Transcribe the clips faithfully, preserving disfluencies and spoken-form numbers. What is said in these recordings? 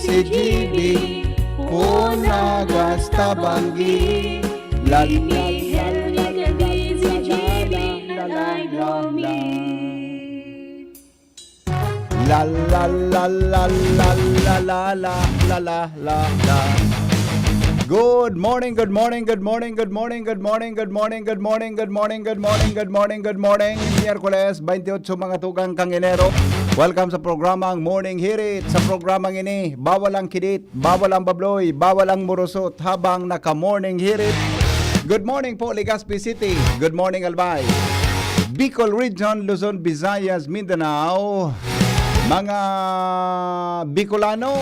Si G B, puna gasta banggi. La, la, la, la, la, la, la, la, la, la, la, la. La, la, la, la, la, la, la, la, la, la, la. Good morning, good morning, good morning, good morning, good morning, good morning, good morning, good morning, good morning, good morning, good morning. Miyerkules, twenty-eight mga tugang kang Enero. Welcome sa programang Morning Hirit. Sa programang ini, bawal ang kidit, bawal ang babloy, bawal ang murusot habang naka-morning hirit. Good morning po, Legazpi City. Good morning, Albay. Bicol Region, Luzon, Visayas, Mindanao. Mga Bicolano,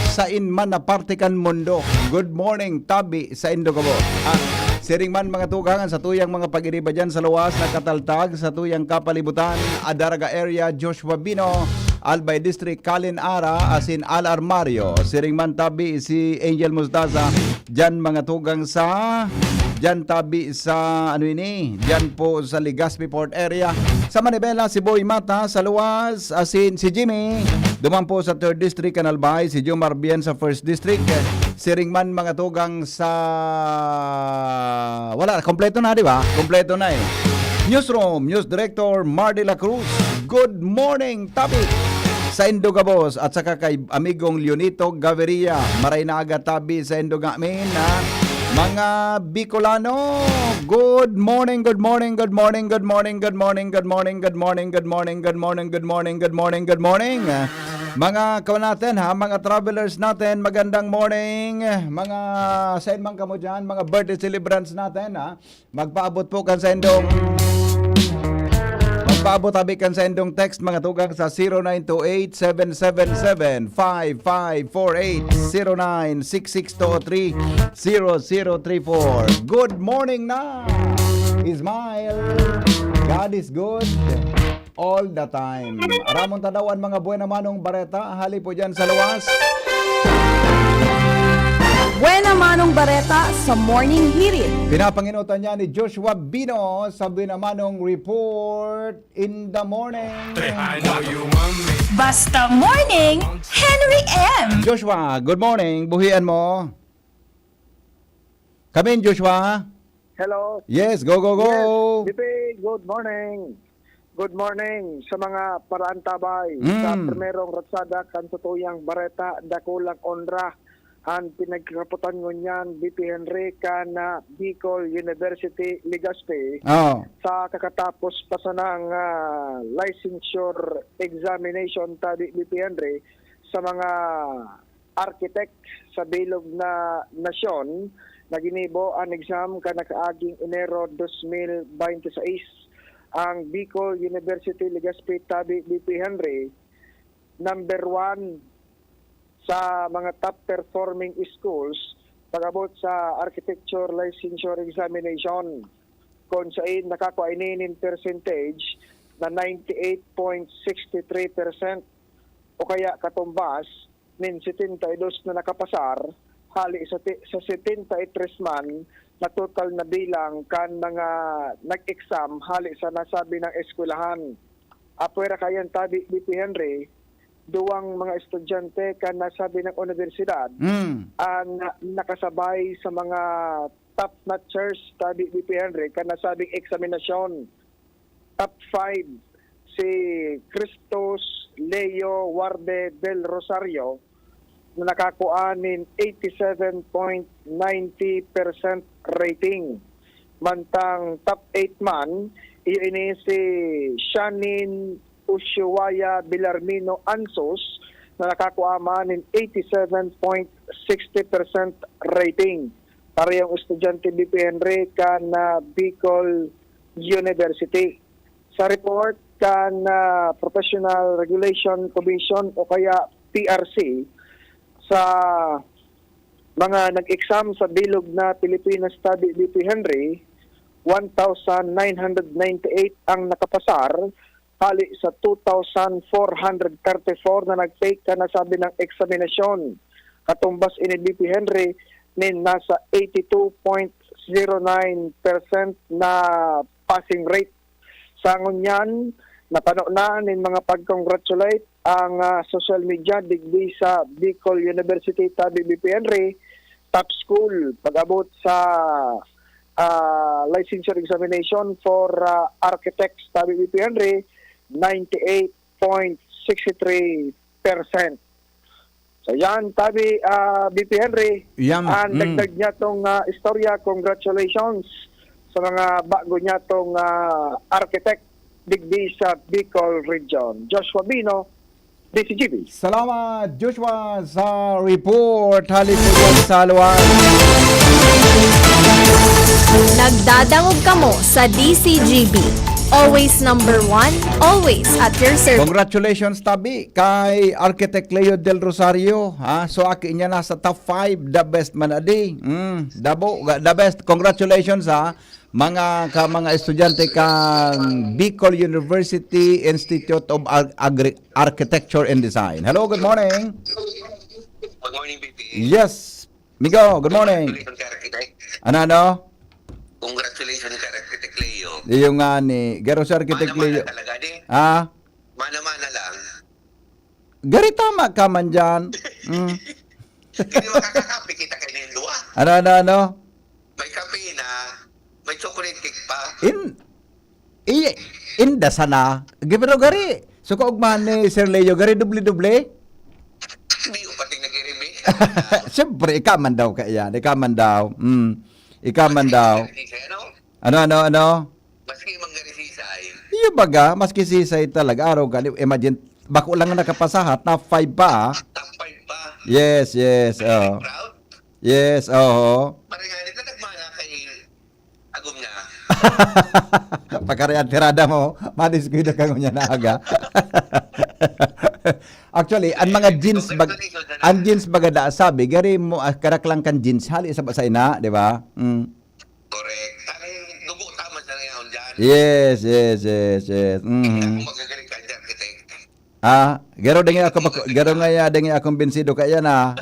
sain man na parte kan mundo. Good morning, tabi saindo gabos. Ah, siring man mga tugang, sa tuyang mga pag-iriba dyan sa luwas, nakataltag sa tuyang kapalibutan, Adaraga area, Joshua Bino, Albay District, Kalin Ara, asin Al Armario. Siring man tabi si Angel Mostaza, dyan mga tugang sa, dyan tabi sa, ano ini, dyan po sa Legazpi Port area. Sa Manibela, si Boy Mata, sa luwas, asin si Jimmy, duman po sa third District, kan Albay, si Jomar Bien sa first District. Siring man mga tugang sa, wala, kompleto na, di ba? Kompleto na eh. Newsroom, News Director Mar de la Cruz. Good morning, tabi saindo gabos at saka kay amigong Leonito Gaviria. Maray na aga tabi saindo ngamin, ha? Mga Bicolano, good morning, good morning, good morning, good morning, good morning, good morning, good morning, good morning, good morning, good morning, good morning, good morning. Mga kawan natin, ha, mga travelers natin, magandang morning. Mga sain man kamo dyan, mga birthday celebrants natin, ha. Magpaabot po kan saindong, magpaabot abi kan saindong text, mga tugang, sa zero nine two eight, seven seven seven, five five four eight, zero nine six six two three, zero zero three four. Good morning na, Ismael. God is good all the time. Aramon ta daw an mga buena manong bareta, hali po dyan sa luwas. Buena manong bareta sa Morning Hirit. Pinapanginotan niya ni Joshua Bino sa Buena Manong Report in the Morning. Basta Morning, Henry M. Joshua, good morning. Buhian mo. Kamin, Joshua. Hello. Yes, go, go, go. Yes, B P, good morning. Good morning sa mga paraantabay. Mm. Sa primerong ratsada kan satuyang bareta, dakulang onra an pinagkakapotan ngunyan, B P Henry, kan, ah, Bicol University, Legazpi. Oo. Sa kakatapos pa sanang, ah, licensure examination, tabi, B P Henry, sa mga architect sa bilog na nasyon na ginibo an exam kan nakaaging Enero dos mil bente seis. Ang Bicol University Legazpi, tabi, B P Henry, number one sa mga top performing schools pag-abot sa Architecture Licensure Examination, kung sain nakakua ini nin percentage na ninety eight point six three percent o kaya katumbas nin setenta y dos na nakapasar hali sa ti-, sa setenta y tres man na total na bilang kan mga nag-exam hali sa nasabi nang eskwelahan. Apwera kaiyan tabi, B P Henry, duwang mga estudyante kan nasabi nang unibersidad Mm. ang nakasabay sa mga top notchers, tabi, B P Henry, kan nasabing eksaminasyon. Top five, si Christos Leo Warde del Rosario, na nakakua nin eighty seven point ninety percent rating. Mantang top eight man, iyo ini si Shanin Ushuwaya Bilarmino Ansos, na nakakua man nin eighty seven point sixty percent rating. Parehong estudyante, B P Henry, kan, ah, Bicol University. Sa report kan, ah, Professional Regulation Commission o kaya P R C, sa mga nag-exam sa bilog na Pilipinas tabi, B P Henry, one thousand nine hundred ninety-eight ang nakapasar, hali sa two thousand four hundred thirty-four na nag-take kan nasabi nang eksaminasyon. Katumbas ini, B P Henry, nin nasa eighty two point zero nine percent na passing rate. Sa ngunyan, napano na nin mga pag-congratulate ang ah, social media digdi sa Bicol University, tabi B P Henry, top school pag-abot sa ah, licensure examination for ah, architects, tabi B P Henry, ninety-eight point six three percent. So yan, tabi ah, B P Henry, Yan. ang Mm. dagdag niya tong ah, istorya. Congratulations sa mga bago niya tong ah, architect digdi sa Bicol Region. Joshua Bino, D C G B. Salamat, Joshua, sa report. Hali po dyan sa Luwag. Nagdadangog kamo sa D C G B. Always number one, always at your service. Congratulations, tabi, kay Architect Leo Del Rosario. Ha? So, aki niya nasa top five, the best man adi. Mm, dabo, the best. Congratulations, ha. Mga ka mga estudyante kan Bicol University Institute of Ar- Agri- Architecture and Design. Hello, good morning. Good morning, B P. Yes. Migo, good morning. Congratulations, Sir Architect. Ano, ano? Congratulations, Sir Architect Leo. Iyo nga ni Garo si Architect Mana-mana Leo. talaga, di? Ah, Mana-mana lang. gari tama ka man dyan. Mm. Hindi makakakapi kita kayo ng duwa. Ano, ano, ano? May kape na, may chocolate cake pa. In, i, inda sana. Pero gari, so kaugmahan ni Sir Leo, gari doble-doble? Hindi ko pati nag-irimi. Siyempre, ikaw man daw kaya. Ikaw man daw. Mm. Ikaw man daw. Ano? Ano, ano, ano? Maski manggarisisay, Iyo baga, maski sisay talaga, araw ka, imagine, bako lang nakapasahat, na five pa, ah. top five pa. Yes, yes, oh. Proud. Yes, oho. Parang nga nito, nagmana kay Agum na. Pagkari ang tirada mo, madiskuido ka ngunya na aga. Actually, ang mga jeans bag ang jeans baga da sabi, gari mo ah, karak lang kan jeans hali sa sa ina, di ba? Mm. Correct. Ang dugo tama sa ngayon dyan. Yes, yes, yes, yes. Kaya Mm. kung magagaling ka dyan, architect. Ah, garo dingi ako bako- garo nga ya dingi akong binsido kaya na.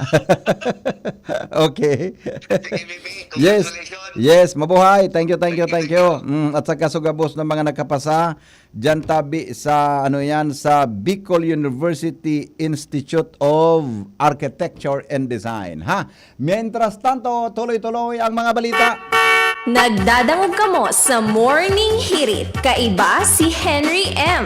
Okay. Sige, B P. Yes. Congratulations. Yes, mabuhay. Thank you, thank you, thank you. Mm, at saka sugabos ng mga nakapasa diyan tabi sa ano yan sa Bicol University Institute of Architecture and Design, ha. Mientras tanto, tuloy-tuloy ang mga balita. Nagdadangog kamo sa Morning Hirit. Kaiba si Henry M.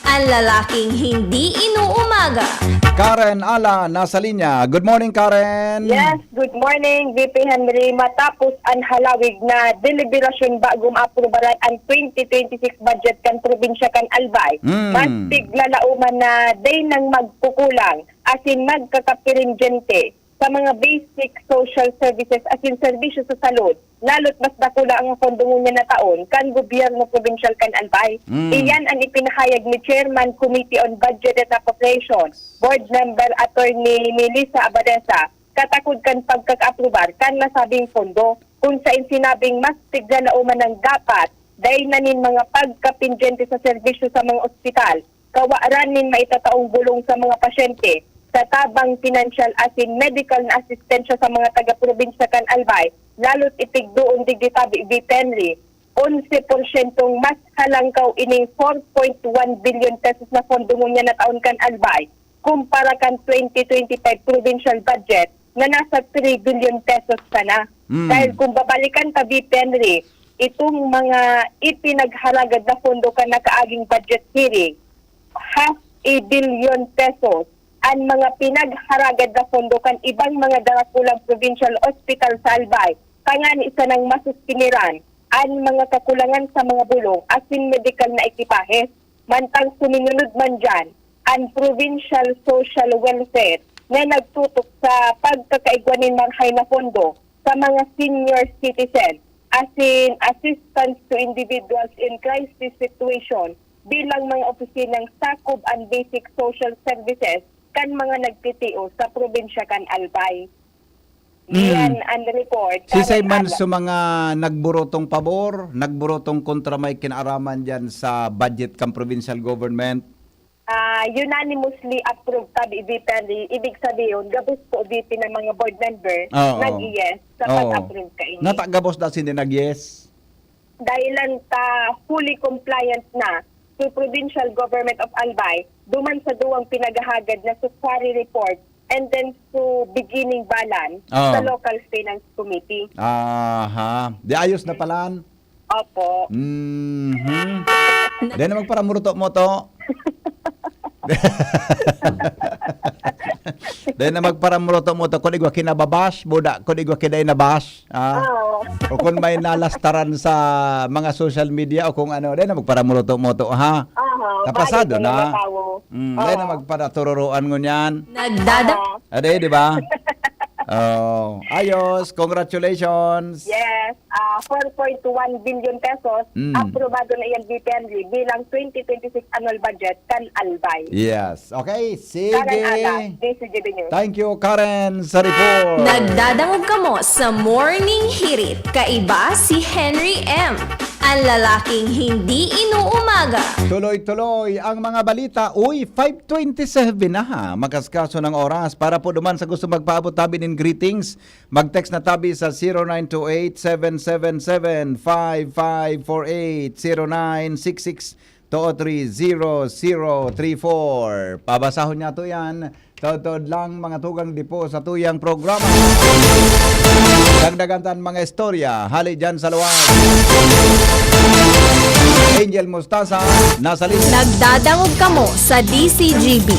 Ang lalaking hindi inuumaga. Karen Ala nasa linya. Good morning, Karen. Yes, good morning, V P Henry. Matapos an halawig na deliberasyon bago maaprubaran an twenty twenty-six budget kan probinsya kan Albay, Mm. mas piglalauman na day nang magkukulang asin magkakapirindyente sa mga basic social services asin serbisyo sa salud, lalo't mas dakula ang pondo ngunyan na taon kan gobyerno probinsyal kan Albay. Mm. Iyan ang ipinahayag ni Chairman Committee on Budget and Appropriation, Board Member Attorney Melissa Abadesa, katakod kan pagkakaaprobar kan nasabing pondo, kun sain sinabing mas tiglalauman nang dapat dai na nin mga pagkapindyente sa serbisyo sa mga ospital, kawaran nin maitataong bulong sa mga pasyente, sa tabang pinansyal asin medikal na asistensya sa mga taga-probinsya kan Albay, lalo't itigdoon digdi tabi V P Henry, onse porsyentong mas halangkaw ining four point one billion pesos na pondo ngunyan na taon kan Albay kumpara kan twenty twenty-five provincial budget na nasa three billion pesos sana. Mm. Dahil kung babalikan ta, V P Henry, itong mga ipinagharagad na pondo kan nakaaging budget hearing, half a billion pesos an mga pinagharagad na pondo kan ibang mga darakulang provincial hospital sa Albay, tangani sanang masustiniran an mga kakulangan sa mga bulong asin medikal na ekipahe. Mantang suminunod man dyan, an Provincial Social Welfare na nagtutok sa pagkakaigwa nin marahay na pondo sa mga senior citizen asin assistance to individuals in crisis situation bilang mga opisinang sakop an basic social services kan mga nagtitios sa probinsya kan Albay. Mm. Yan ang report. Sisay Karen man Ala. sa mga nagburotong pabor, nagburotong kontra may kinaaraman dyan sa budget kan provincial government? Ah, unanimously approved tabi V P Henry. Ibig sabihin, gabos po V P ng mga board member Oo. nag-yes sa Oo. pag-approve kaini. Natagabos na sini nag-yes? Dahil lang ta fully compliant na to Provincial Government of Albay, duman sa duwang pinaghahagad na summary report and then to beginning balance Oh. sa Local Finance Committee. Aha. Di ayos na palan. Opo. Mhm. Dai na magparamuruto-muto. Dai na magparamuruto-muto. Kun igwa kinababash, buda, kun igwa kiday nabash. Ah. Oo. O kung may nalastaran sa mga social media o kung ano, dai na magparamuruto-muto, ha? Aha, Napasado balik na. na tawo. Mm, dai na Oo. magparatururoan ngunyan. Nagdada Aha. Ade, di ba? Oh, ayos. Congratulations. Yes, ah, four point one billion pesos Mm. aprobado na iyan, V P Henry, bilang twenty twenty-six annual budget kan Albay. Yes. Okay, sige. Karen Ana, D C G B News. Thank you, Karen, sa report. Nagdadangog kamo sa Morning Hirit. Kaiba si Henry M. Ang lalaking hindi inuumaga. Tuloy-tuloy ang mga balita. Uy, five twenty-seven na ha. Makaskaso ng oras. Para po duman sa gusto magpaabot tabi nin greetings, mag-text na tabi sa zero nine two eight, seven seven seven, five five four eight, zero nine six six two three zero zero three four. Pabasahon niya to yan. Totod lang, mga tugang, di po sa tuyang programa. Dagdagan tan mga istorya, hali dyan sa luwag. Angel Mustasa, nasa linya. Nagdadangog kamo sa D C G B.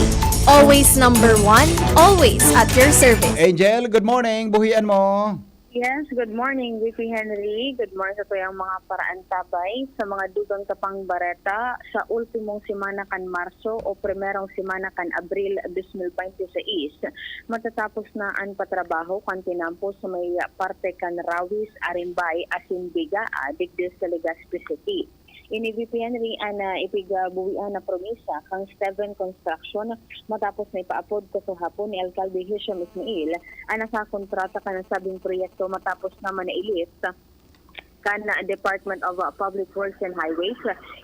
Always number one, always at your service. Angel, good morning. Buhian mo. Yes, good morning, V P Henry. Good morning sa tuyang mga paraantabay, sa mga dugang tapang bareta. Sa ultimong semana kan Marso o primerong semana kan Abril dos mil bente seis, matatapos na an patrabaho kan tinampo sa may parte kan Rawis, Arimbay, asin Bigaa, digdi sa Legazpi City. Ini V P Henry an ah, ipigbuwian na promisa kan Steven Construction matapos na ipaapod kasuhapon ni Alkalde Hisham Ismail an nakakontrata kan nasabing proyekto matapos na manailit kan Department of ah, Public Works and Highways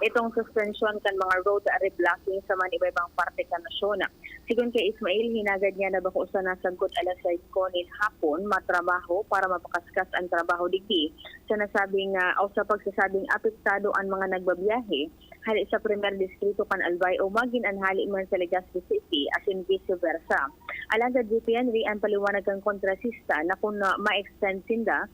itong suspensyon kan mga road reblocking sa man iba-ibang parte kan nasyon. Sigon kay Ismail, hinagad niya na bako sana sagkod alas singko nin hapon matrabaho para mapakaskas an trabaho digdi sa nasabing, ah, o sa pagsasabing apektado an mga nagbabiyahe hali sa Primer Distrito kan Albay o magin an hali man sa Legazpi City, asin vice versa. Alagad V P Henry, an paliwanag kan kontrasista na kun, ah, ma-extend sinda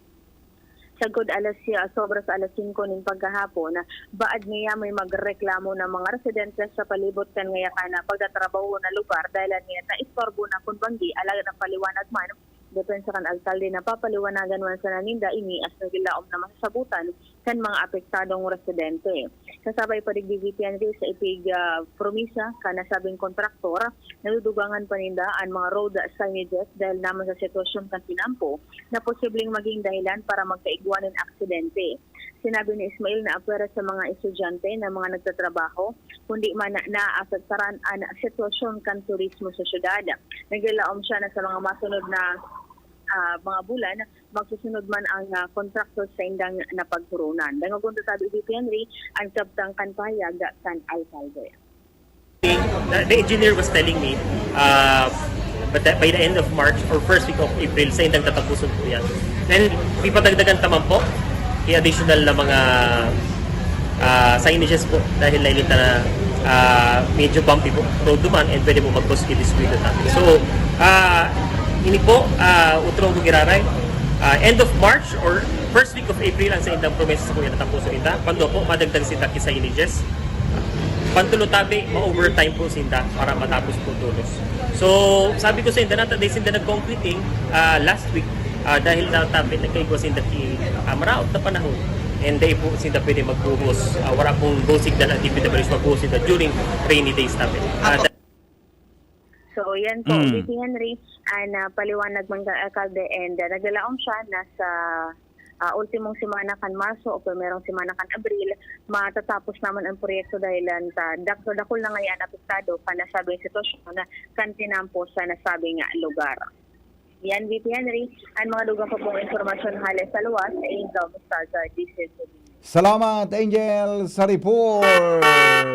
sagkod alas, ah, sobra sa alas singko nin paghahapon, baad niya may magreklamo na mga residente sa palibot kan ngaya kan, ah, pagtatrabaho na lugar dahil niya ta istorbo na kun banggi, alagad ang paliwanag man depensa kan alkalde na papaliwanagan man sana ninda ini as nagilaom na masasabutan kan mga apektadong residente. Kasabay pa digdi, V P Henry, sa ipig, ah, promisa kan nasabing kontraktor, nadudugangan pa ninda an mga road signages dahil naman sa sitwasyon kan tinampo na posibleng maging dahilan para magkaigwa nin aksidente. Sinabi ni Ismail na apwera sa mga estudyante na mga nagtatrabaho, kundi man na naapektaran an sitwasyon kan turismo sa syudad. Naglalaom siya na sa mga masunod na, ah, mga bulan, magsusunod man ang, ah, kontraktor sa indang napaghurunan. Dangogon ta tabi, V P Henry, an kabtang kan pahayag kan alkalde. The, the engineer was telling me, uh, but that by the end of March or first week of April, sa indang tatapuson po yan. Then, ipadagdagan taman po, i-additional na mga uh, signages po dahil nailita na uh, medyo bumpy po road duman and pwede po mag-cause kidiskwento tayo. So, uh, ini po, uh, utro ko giraray, uh, end of March or first week of April ang sa indang promesa sa kuya na tapuson ita. Pando po, madagdag sinda ki signages. Pantulo tabi, ma-overtime po sinda para matapos po tulos. So, sabi ko sa inda, nata, dahil sinda nag-concreting uh, last week, uh, dahil na tabi, nagkaigwa sinda ki uh, maraot na panahon. And dahil po sinda pwede magbuhos. Uh, wala pong dosig na ang D P W H magbuhos sinda during rainy days tabi. Uh, So, yan po, Mm. V P Henry, an ah, paliwanag man kan alkalde and ah, naglalaom siya na sa ah, ultimong semana kan Marso o primerong semana kan Abril, matatapos naman ang proyekto dahil an ta dak-, dakul na ngayon apektado kan nasabing sitwasyon kan tinampo sa nasabing lugar. Yan, V P Henry, ang mga dugang pa pong impormasyon hale sa luwas, Angel Mostarda, D C T V. Salamat, Angel, sa report.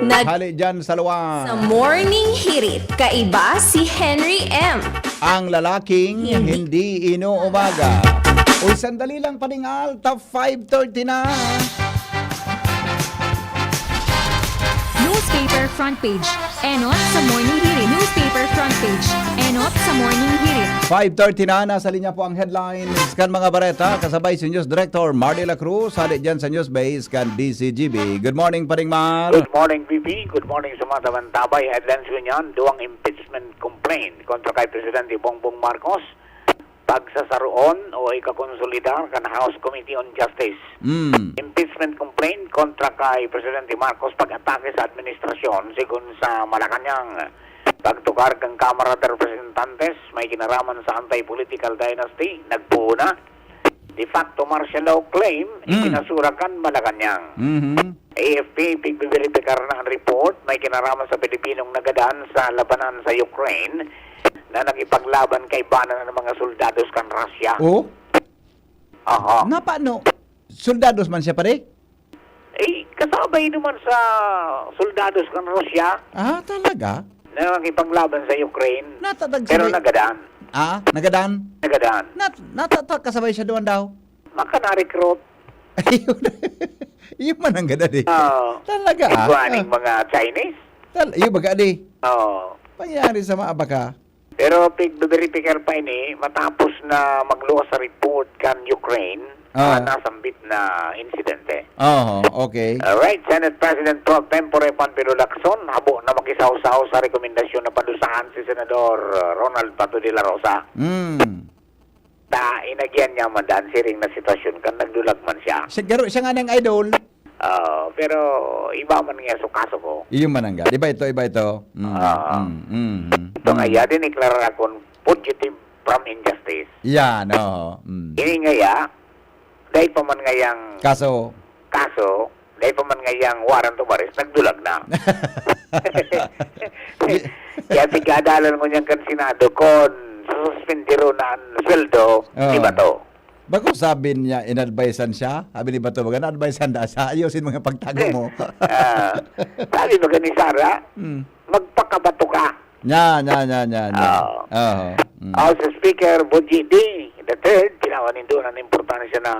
Nag- Hali dyan sa luwas. Sa Morning Hirit, kaiba si Henry M. Ang lalaking Hindi. hindi inuumaga. Uy, sandali lang, paningal. Top five thirty na. News Paper front page. Enot sa Morning Hirit. Newspaper front page. Enot sa Morning Hirit. Five thirty na, nasa linya po ang headlines kan mga bareta, kasabay si News Director Marty La Cruz, hali dyan sa News Base kan D C G B. Good morning, Paring Mar. Good morning, V P. Good morning sa mga tabantabay. Headlines ko niyan, duwang impeachment complaint kontra kay Presidente Bongbong Marcos, pagsasaroon o ikakonsolidar kan House Committee on Justice. Mm. Impeachment complaint kontra kay Presidente Marcos, pag-atake sa administrasyon, sigon sa Malacañang. Pagtukar kan Kamara de Representantes, may kinaraman sa anti-political dynasty, nagpuo na. De facto martial law claim, Mm. ikinasura kan Malacañang. Mhm. A F P, pigbiberipikar na an report, may kinaraman sa Pilipinong nagadan sa labanan sa Ukraine na nakipaglaban kaibanan an mga soldados kan Russia. Oh? Aha. Napano? Soldados man siya, pare? Eh, kasabay naman sa soldados kan Russia Ah, talaga? na nakipaglaban sa Ukraine. Natatag Pero sabay nagadan. Ah, nagadan? Nagadan. Nat-, natata-, kasabay siya doon daw? Maka na-recruit. Ayun. Yun man ang ganda di. Oo. Talaga, ah. Igwa ning Ah. mga Chinese. Tal-, yun baga di. Oo. Pangyari sa mga baka. Pero pigbiberipikar pa ini matapos na magluwas sa report kan Ukraine Ah. ang nasambit na insidente. Oho, okay. Alright, Senate President pro tempore Panfilo Lacson habo na makisawsaw sa rekomendasyon na padusahan si Senador, uh, Ronald Bato de la Rosa. Mm. Ta, inagyan niya man daan siring na sitwasyon kan nagdulag man siya. Siya, garo, siya nga nang idol. Ah, pero iba man nga sa kaso ko. Iyo man ang ga-, iba ito, iba ito. Mm, Ah. mm, mm, Ito nga, mm. iya din, iklarar akong fugitive from injustice. Yan, oo. Mm. Ini nga ya, dahil pa man ngayang Kaso. kaso, dahil pa man ngayang warrant of arrest, nagdulag na. Kaya tigadalan ko niyan kan Senado kung sususpendero na ang sweldo ni Oo. Bato. Bako sabi niya, inadvisean siya? Sabi ni Bato, "Baga na-advisean na siya. Ayusin mo yung pagtago mo." Ah, sabi baga ni Sara, Hmm. "Magpakabato ka." Yan, yan, yan, yan, yan. Oo. Oo. Mm. House Speaker Boji D the third, tinawan nindo na importansya na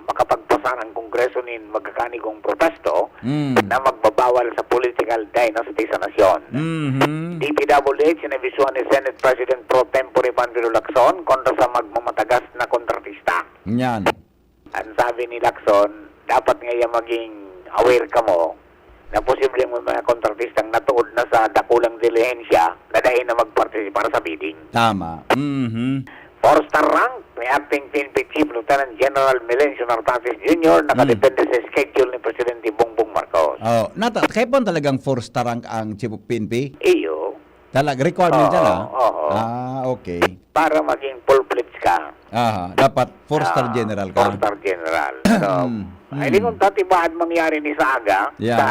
makapagpasa ng Kongreso nin magkakanigong protesto Mm. na magbabawal sa political dynasty sa nasyon. Mhm. D P W H, inabisuhan ni Senate President pro tempore Panfilo Lacson kontra sa magmamatagas na kontratista. Yan. Ang sabi ni Lacson, dapat nga yan maging aware kamo na posibleng may mga kontratistang natuod na sa dakulang dilihensya na dai na magpartisipar sa bidding. Tama. Mhm. Four-star rank ni Acting P N P Chief Lieutenant General Melencio Nartates Junior nakadepende Mm. sa schedule ni Presidente Bongbong Marcos. Oh, nata-, kaya po talagang four-star rank ang Chief of P N P? Iyo. Talag requirement Oo, yan, ah? Oo. Ah, okay. Para maging full-fledged ka. Aha, dapat four-star Ah, general ka. Four-star general. So, Mm, ay, di mm. kung tatibaan mangyari ni sa aga, Yeah. sa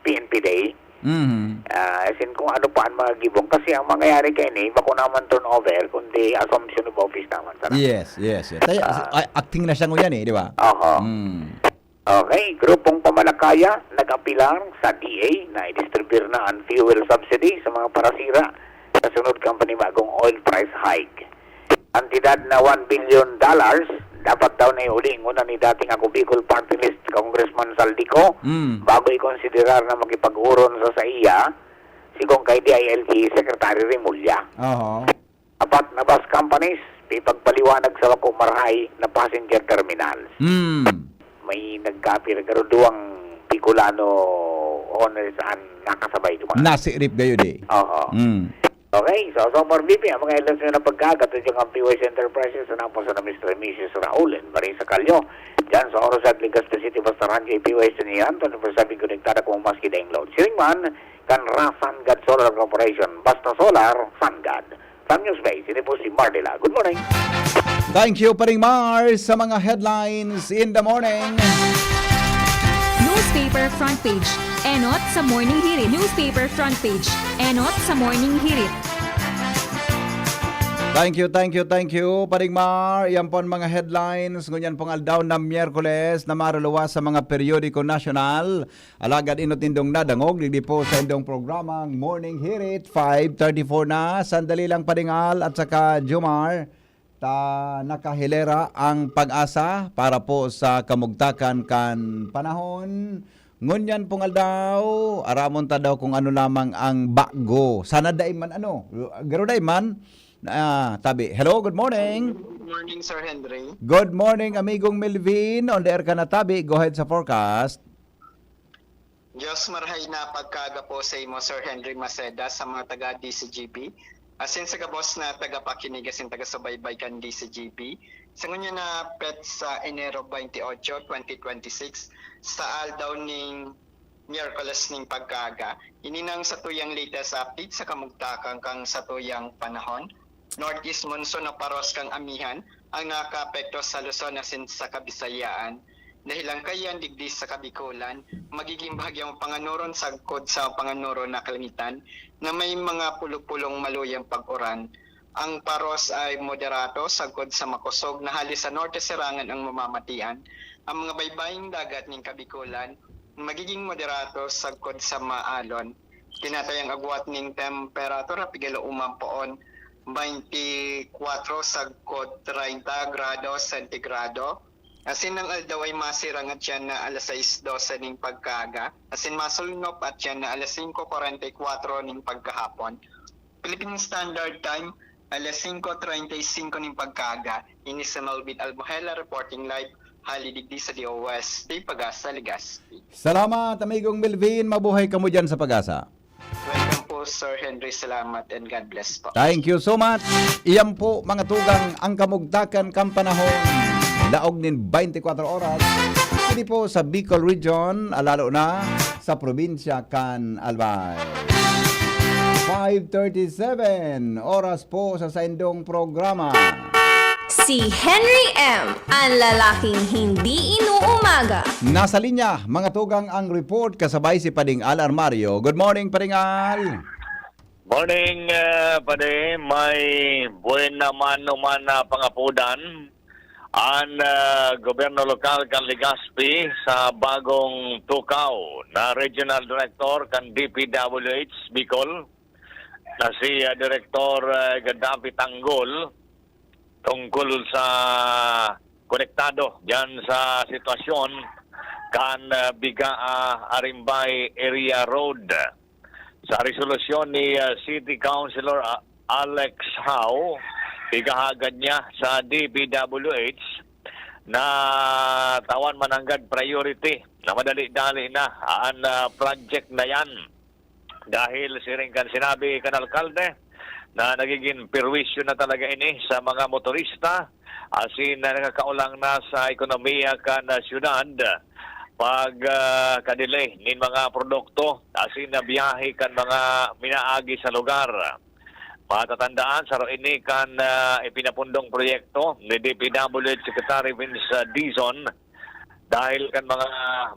P N P Day, Mhm. ah, as in kung ano pa ang mga gibong. Kasi ang mangyayari kayo ni, bako naman turnover, kundi assumption of office naman sana. Yes, yes, yes. Tayo, Ah. a-, acting na siya ngunyan eh, di ba? Oho. Mm. Okay, grupong pamalakaya nag-apilar sa D A na i-distribute na ang fuel subsidy sa mga parasira sa sunod kan panibagong oil price hike. Kantidad na one billion dollars dapat daw na iuli nguna ni dating Ako Bicol Party List Congressman Zaldy Co Mm. bago ikonsiderar na makipag-uron sa saiya, sigon kay D I L G Secretary Remulla. Oho. Apat na bus companies, ipagpaliwanag sa bako marahay na passenger terminals. Hmm. May nagkapir, pero duwang Bicolano owners ang nakasabay duman. Nasirip gayo di. Oo. Hmm. Okay, so, so far, B P, ang mga headlines na pagkagat, ito yung ang P Y C Enterprises, na po sa Mister and Missus Raul and Marisa Calio. Diyan sa Oro sa Legazpi City, basta Rancho, P Y C niyan, twenty-four seven konektada kung maski daing load. Siring man, kan Ra Sun God Solar Corporation. Basta solar, Sun God. From News Base, ini po si Mardela. Good morning. Thank you, Paring Mar, sa mga headlines in the morning. Newspaper front page. Enot sa Morning Hirit. Newspaper front page. Enot sa Morning Hirit. Thank you, thank you, thank you, Paring Mar. Yan po ang mga headlines ngunyan pong aldaw na Miyerkules na maruluwas sa mga periodiko nasyonal. Alagad inot nindong nadangog, digdi po sa indong programang Morning Hirit, five thirty-four na. Sandali lang, Paring Al at saka Jomar. Ta, nakahilera ang Pag-asa para po sa kamugtakan kan panahon. Ngunyan pong aldaw, aramon ta daw kung ano lamang ang bago. Sana dai man ano, garo dai man, ah, tabi. Hello, good morning. Good morning, Sir Henry. Good morning, amigong Melvin. On the air ka na, tabi. Go ahead sa forecast. Diyos marhay na pagkaga po sa imo, Sir Henry Maceda, sa mga taga D C G B. Asin sa gabos na tagapakinig asin taga-subaybay kan D C G B. Sa ngunyan na petsa Enero twenty-eight, twenty twenty-six, sa aldaw ning Miyerkules ning pagkaaga, ini nang satuyang latest update sa kamugtakan kan satuyang panahon. Northeast monsoon na paros kan amihan ang nakaapekto sa Luzon asin sa Kabisayaan. Dahelan kaiyan digdi sa Kabikolan, magiging bahagyang panganoron sagkod sa panganoron na kalangitan na may mga pulupulong maluyang pag-uran. Ang paros ay moderato sagkod sa makosog na hali sa norte serangan ang mamamatian. Ang mga baybaying dagat nin Kabikolan, magiging moderato sagkod sa maalon. Tinatayang agwat ning temperatura pigalo uman poon twenty-four sagkod treinta grado sentigrado. Asin ang aldaw ay masirang at yan na alas sais dose ning pagkaaga. Asin masulnop at yan na alas singko kwarenta y kwatro ning pagkahapon. Philippine Standard Time, alas singko treinta y cinco ning pagkaaga. Ini si Melvin Albuhela reporting live hali digdi sa D O S, Di Pagasa, Legazpi. Salamat, amigong Melvin. Mabuhay kamo dyan sa Pagasa. Welcome po, Sir Henry. Salamat and God bless po. Thank you so much. Iyan po, mga tugang, ang kamugtakan kan panahon. Laog nin twenty-four oras. Ini po sa Bicol Region, lalo na sa probinsya kan Albay. Five thirty-seven, oras po sa saindong programa. Si Henry M, ang lalaking hindi inuumaga. Nasa linya, mga tugang, ang report kasabay si Pading Al Armario. Good morning, Pading Al. Morning, uh, pare. May buena mano man na pangapodan an uh, gobyerno lokal kan Legazpi sa bagong tukaw na regional director kan D P W H Bicol na si uh, Director uh, Gaddafi Tanggol tungkol sa konektado diyan sa sitwasyon kan uh, Biga uh, Arimbay Area Road. Sa resolusyon ni uh, City Councilor uh, Alex Howe, ikahagad niya sa D P W H na tawan mananggad priority na madali-dali na ang uh, project na yan. Dahil siring kan sinabi kan alkalde na nagiging perwisyo na talaga ini sa mga motorista asin na nakakaulang na sa ekonomiya kan uh, syudad pag uh, kadelay nin mga produkto asin na biyahe kan mga minaagi sa lugar. Matatandaan, saro ini kan uh, ipinapundong proyekto ni D P W H Secretary Vince uh, Dizon dahil kan mga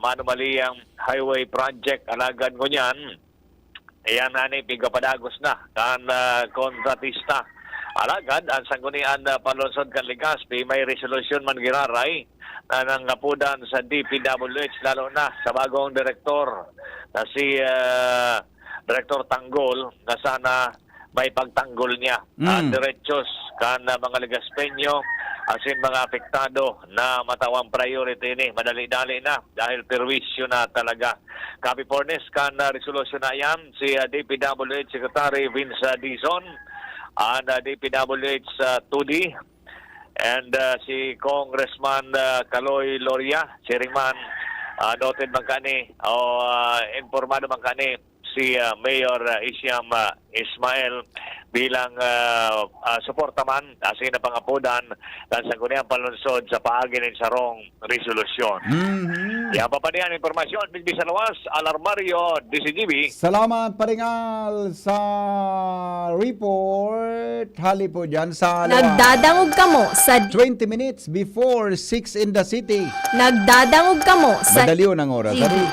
manumaliyang highway project alagad ngunyan Iyan na ni pigapadagos na kan uh, kontratista. Alagad, ang sanggunian na panlungsod kan Legazpi may resolusyon man giraray na nangapodan sa D P W H lalo na sa bagong direktor na si uh, Direktor Tanggol na sana may pagtanggol niya mm. uh, diretsyon kan uh, mga Legazpeño asin mga apektado na matawang priority ni madali-dali na dahil perwisyo na talaga Copy Furnace kan uh, resolusyon na iyan si uh, D P W H Secretary Vince uh, Dizon and uh, D P W H uh, two D and uh, si Congressman uh, Kaloy Loria siring man uh, noted man kani o uh, informado man kani si uh, Mayor uh, Isiam uh, Ismael bilang uh, uh, suporta man asin na pangapodan kan Sangguniang Panlungsod sa paagi nin sarong resolusyon. Mm-hmm. Yan pa pa niyan impormasyon, digdi sa luwas, Alarmario, D C G B. Salamat, Paringal, sa report. Hali po dyan sa luwas. Nagdadangog kamo sa twenty minutes before six in the city. Nagdadangog kamo sa Madali ang oras. Ano?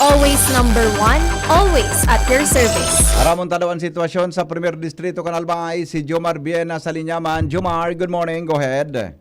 Always number one, always at your service. Aramon ta daw ang sitwasyon sa Primer Distrito kan Albay, si Jomar Viena sa linya man. Jomar, good morning. Go ahead.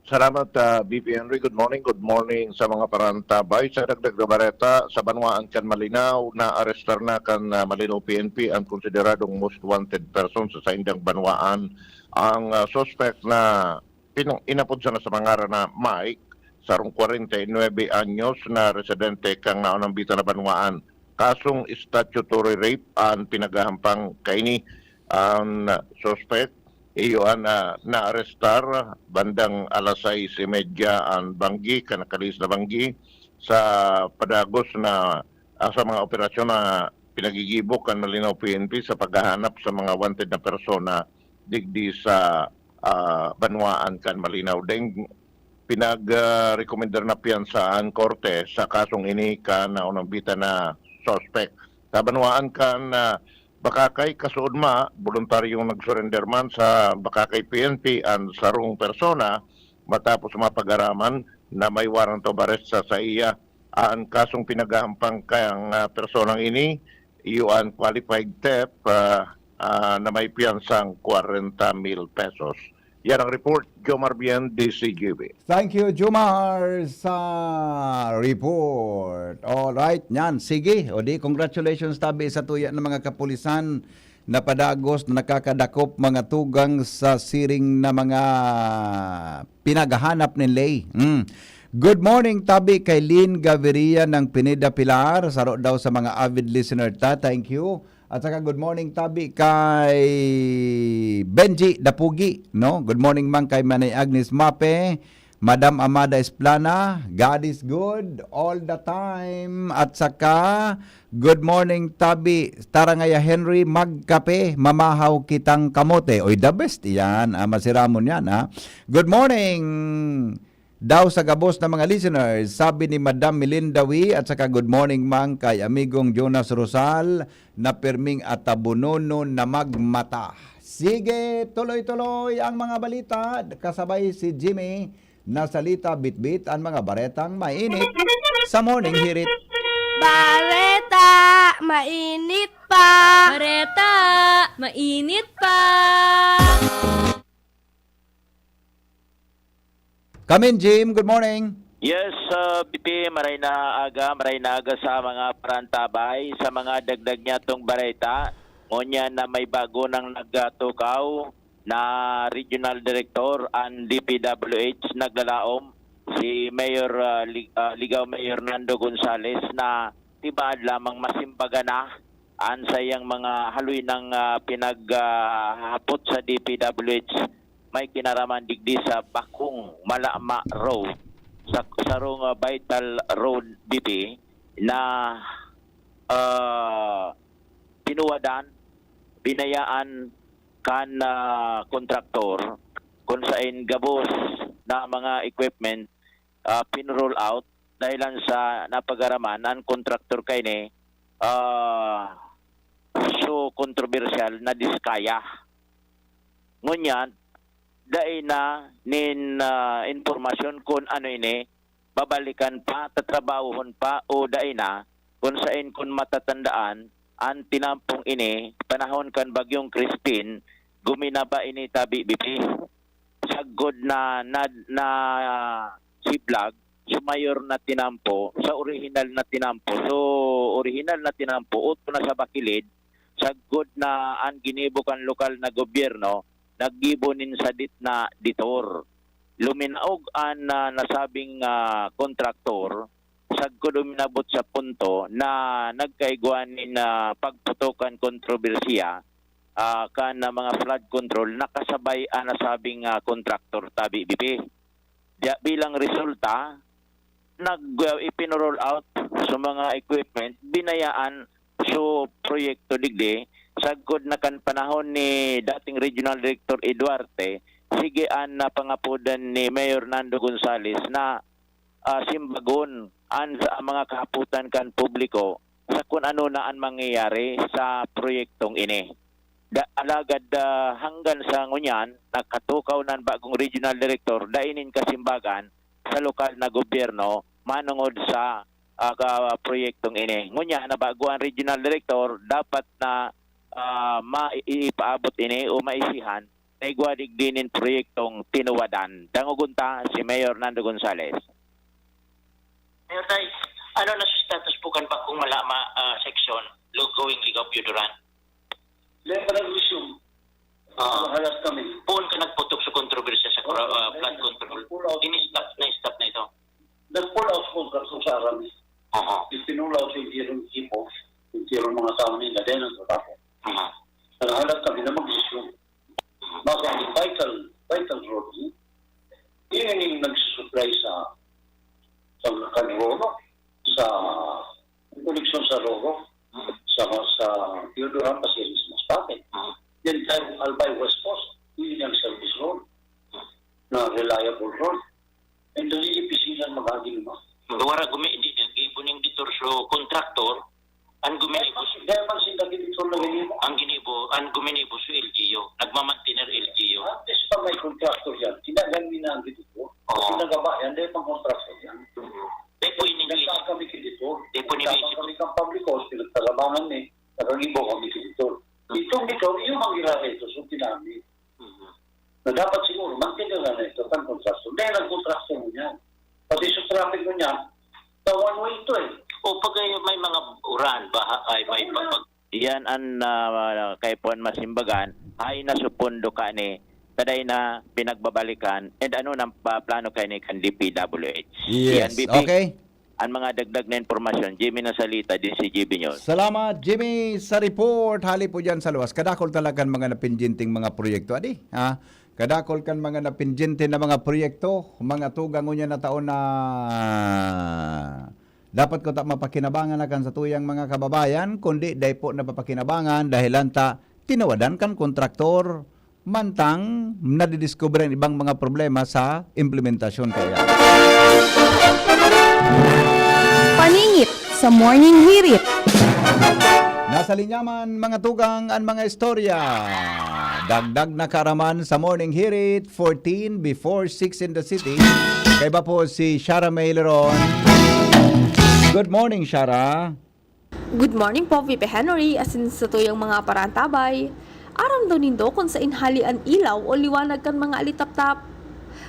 Salamat, uh, B P Henry. Good morning. Good morning sa mga parantabay. Sa dagdag na bareta, sa banwaan kan Malinao, naarestar na kan uh, Malinao P N P ang konsideradong most wanted person sa saindang banwaan. Ang uh, suspect na pinang inapod sana sa pangaran na Mike, sarong kwarenta y nuebe anyos na residente kan naunambitan na banwaan. Kasong statutory rape an pinaghahampang kaini. An suspek, iyo an, ah, naarestar bandang alas sais y media an banggi, kan nakalihis na banggi, sa padagos na, ah, sa mga operasyon na pinagigibo kan Malinao P N P sa paghahanap sa mga wanted na persona digdi sa, ah, banwaan kan Malinao. Deng pinag, ah, rekomendar na piyansa an korte sa kasong ini kan naunambitan na suspek. Sa banwaan kan, ah, Bacacay, kasuodma, boluntaryong nagsurrender man sa Bacacay P N P an sarong persona matapos mapag-araman na may warrant of arrest sa saiya. An kasong pinaghahampang kan, ah, personang ini, iyo an qualified theft, ah, ah, na may piyansang kwarenta mil pesos. Yan ang report, Jomar Bien, D C G B. Thank you, Jomar, sa report. All right, yan. Sige. O di, congratulations tabi sa tuya ng mga kapulisan na padagos na nakakadakop mga tugang sa siring na mga pinaghahanap nin ley. Mm. Good morning, tabi kay Lynn Gaviria ng Pineda Pilar, saro daw sa mga avid listener ta. Thank you. At saka good morning tabi kay Benji Dapugi, no? Good morning man kay Manay Agnes Mape, Madam Amada Esplana, God is good all the time. At saka good morning tabi Tarangaya Henry, magkape, mamahaw kitang kamote. Oy, the best yan. Ah, masiramon yan, ha? Good morning daw sa gabos na mga listeners, sabi ni Madam Melinda Wee, at saka good morning man kay amigong Jonas Rosal na pirming atabononon na magmata. Sige, tuloy-tuloy ang mga balita. Kasabay si Jimmy na salita bitbit ang mga baretang mainit sa Morning Hirit. Bareta, mainit pa. Bareta, mainit pa. Kamin, Jim, good morning. Yes, uh, B P, maray na aga, maray na aga sa mga parantabay, sa mga dagdag niya tong bareta. Ngunyan na may bago nang nagtukaw na regional director an D P W H, naglalaom si Mayor, uh, Li-, uh, Ligaw Mayor Nando Gonzales na tibaad lamang masimbagan na an sayang mga haloy nang, ah, pinaghahapot sa D P W H may kinaraman digdi sa Bakong Malama Road, sa sarong, ah, vital road, B P, na, ah, pinuwadan, binayaan kan, ah, kontraktor, kung sain gabos na mga equipment, ah, pin-roll out dahilan sa napagaraman an kontraktor kaini, ah, so kontrobersyal na diskaya. Ngunyan, dai na nin, ah, impormasyon kun ano ini, babalikan pa, tatrabahohon pa o dai na, kun sain kun matatandaan, an tinampong ini, panahon kan Bagyong Crispin, guminaba ini tabi, B P. Sagkod na, na, na siblag, so mayor na tinampo, sa orihinal na tinampo. So, orihinal na tinampo, utro na sa bakilid, sagkod na an ginibo kan lokal na gobyerno, naggibo nin sadit na detour. Luminaog an, ah, nasabing, ah, kontraktor, sagkod uminabot sa punto na nagkaigwa nin, ah, pagputokan kontrobersiya, ah, kan, ah, mga flood control, nakasabay an nasabing, ah, kontraktor tabi, B P. Diya, bilang resulta, nag, ah, ipinoroll out sa mga equipment, binayaan so proyekto digdi, sagkod na kan panahon ni dating Regional Director Eduarte, sige an napangapodan ni Mayor Nando Gonzales na, ah, simbagon an, sa mga kahapotan kan publiko sa kun ano na an mangyayari sa proyektong ini. Da-, alagad, ah, hanggan sa ngunyan, nakatukaw na an bagong regional director, dai nin kasimbagan sa lokal na gobyerno manongod sa, ah, ka-, proyektong ini. Ngunyan, na bago an regional director, dapat na, ah, ma-, i-, ipaabot ini o maisihan na igwa digdi nin proyektong tinuwadan. Dangogon ta si Mayor Nando Gonzales. Mayor Tay, ano na sa status po kan Bakong Malama, ah, section, lo-, going Ligao Pioduran? Lepa nag-resume. Ah. Mahalas kami. Poon ka nagputok sa kontrobersiya sa kora-, ah, flood control? Pull out. Ini-stop na, stop na ito. Nag-pull out contract sa Aramis. Aha. Ipinulaw sa entero ng equipo, entero mga tao nila, dahil ang trabaho. Aha. Naghahanap kami na mag-resume. Baka ang vital, vital road, eh. Yun yung nagsusupply sa, sa Roro, sa koneksyon sa Roro, sa, sa Teodoro Paceres, Masbate. Yan tayo, Albay West Coast, yun yung service road, na reliable road. And dali yung pisinan mag-agi naman. Wara gumi-, di, di, gibo ning detour so contractor, ang guminibo, Dahil man sinda ginitor na ganyan. Ang ginibo, ang guminibo so L G U, nagmamantener L G U. Antes pa may contractor yan, tinagan mi na ang dito. Oo. Pinagaba yan, dahil pang contractor yan. Mhm. Dahil po in English. Nagtaka kami kay dito. Dahil po ni Nagtaka Basic. Kami kang public house, pinagtalabangan ni, nakagibo kami kay dito. Itong dito, yung ang ginagawa ito, so pinami. Mhm. Na dapat siguro, mantinuhan na ito, kan contractor. Dahil ang contractor mo yan. Pati sa traffic mo niya, sa one way ito eh. O pag ay may mga uran, baha, ay may Wala. Papag- Iyan an, ah, kaipuhan masimbagan, hay na supondo kani, taday na pinagbabalikan, and ano nang pa-, plano kani kan D P W H? Yes, Iyan, B P. Okay. An mga dagdag na impormasyon, Jimmy Nasalita, D C G B News. Salamat, Jimmy, sa report. Hali po dyan sa luwas. Kadakol talaga kan mga napinjinting mga proyekto, adi, ha? Kadakol kan mga napinjinte na mga proyekto, mga tugang ngunyan na taon na dapat ko ta mapakinabangan na kan satuyang mga kababayan, kundi dai po napapakinabangan dahil lang ta tinawadan kan kontraktor, mantang nadidiskubre ang ibang mga problema sa implementasyon kaya. Paningit sa Morning Hirit. Nasa linya man, mga tugang, an mga istorya. Dagdag na kaaraman sa Morning Hirit, fourteen before six in the city. Kaiba po si Shara May Leron. Good morning, Shara. Good morning po, V P Henry, asin sa tuyang mga parantabay. Aram daw nindo kun sain hali an ilaw o liwanag kan mga alitaptap?